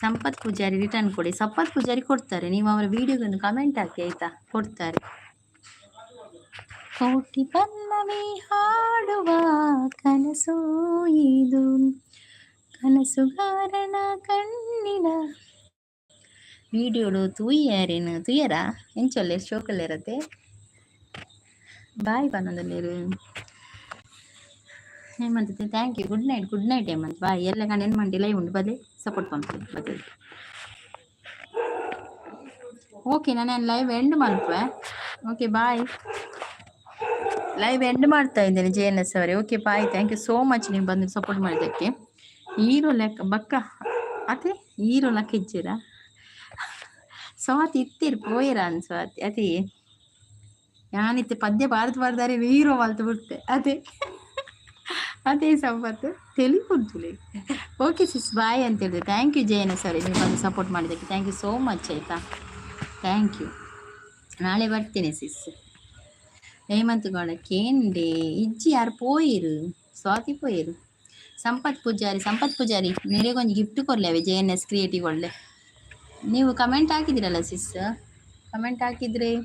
ಸಂಪತ್ ಪೂಜಾರಿ ರಿಟರ್ನ್ ಕೊಡಿ. ಸಂಪತ್ ಪೂಜಾರಿ ಕೊಡ್ತಾರೆ, ನೀವು ಅವರ ವಿಡಿಯೋಗೊಂದು ಕಮೆಂಟ್ ಹಾಕಿ ಆಯ್ತಾ, ಕೊಡ್ತಾರೆ. ಕೋಟಿ ಪಲ್ಲವಿ ಹಾಡುವ ಕನಸು ಇದು, ಕನಸುಗಾರನ ಕಣ್ಣಿನ ವಿಡಿಯೋಡು ತೂಯರೇನು ತೂಯರಾ ಎಂಚೊಲ್ಲೆ ಶೋಕಲ್ಲೇರತ್ತೆ. ಬಾಯ್ ಪನ್ನೊಂದುಲ್ಲೆರ್ Hemanth. Thank you, good night, good night Hemanth, bye. ಎಲ್ಲ ಕಂಡು ಏನು ಮಂಡಿ ಲೈವ್ ಉಂಟು ಬಲೆ ಸಪೋರ್ಟ್ ಪಂಪೆ ಬದಲು. ಓಕೆ, ನಾನು ಲೈವ್ ಎಂಡ್ ಮಲ್ಪುವೆ. ಓಕೆ ಬಾಯ್, ಲೈವ್ ಎಂಡ್ ಮಾಡ್ತಾ ಇದ್ದೇನೆ ಜೆ ಎನ್ ಎಸ್ ಅವರೇ. Okay bye, thank you so much ನೀವು ಬಂದು ಸಪೋರ್ಟ್ ಮಾಡಿದ್ದಕ್ಕೆ. ಹೀರೋ ಲೆಕ್ಕ ಬಕ್ಕ ಅದೇ ಹೀರೋ ಲೆಕ್ಕ ಇಜ್ಜಿರ ಸ್ವಾತಿ ಇತ್ತೀರ್ ಪೋಯಿರ ಅನ್ ಸ್ವಾತಿ ಅದೇ ಯಾನಿತ್ತೆ ಪದ್ಯ ಬಾರ್ದು ಬಾರ್ದಾರೆ ಹೀರೋ ಮಲ್ತು ಬಿಡ್ತೆ. ಅದೇ ಅದೇ ಸಂಪತ್ತು ತೆಲಿಪುಂತುಲೆ. ಓಕೆ ಸಿಸ್, ಬಾಯ್ ಅಂತ ಹೇಳಿದೆ. Thank you J N S ಅವರೇ, ನೀವು ಬಂದು ಸಪೋರ್ಟ್ ಮಾಡಿದ್ದಕ್ಕೆ thank you so much ಆಯಿತಾ, thank you. ನಾಳೆ ಬರ್ತೀನಿ ಸಿಸ್. ಹೇಮಂತ್ ಗೌಡ ಕೇಂಡೆ ಇಜ್ಜಿ ಯಾರು ಪೋಯಿರು ಸ್ವಾತಿ ಪೋಯಿರು. ಸಂಪತ್ ಪೂಜಾರಿ, ಸಂಪತ್ ಪೂಜಾರಿ ಮೇರೆಗೊಂಜಿ ಗಿಫ್ಟ್ ಕೊರ್ಲೆವೆ ಜೆ ಎನ್ ಎಸ್ ಕ್ರಿಯೇಟಿವ್ ಒಳ್ಳೆ. ನೀವು ಕಮೆಂಟ್ ಹಾಕಿದ್ದೀರಲ್ಲ ಸಿಸ್, ಕಮೆಂಟ್ ಹಾಕಿದ್ರೆ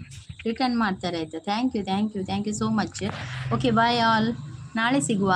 ರಿಟರ್ನ್ ಮಾಡ್ತಾರೆ, ಆಯ್ತಾ? Thank you, thank you, thank you so much. Okay, bye all. ನಾಳೆ ಸಿಗುವ.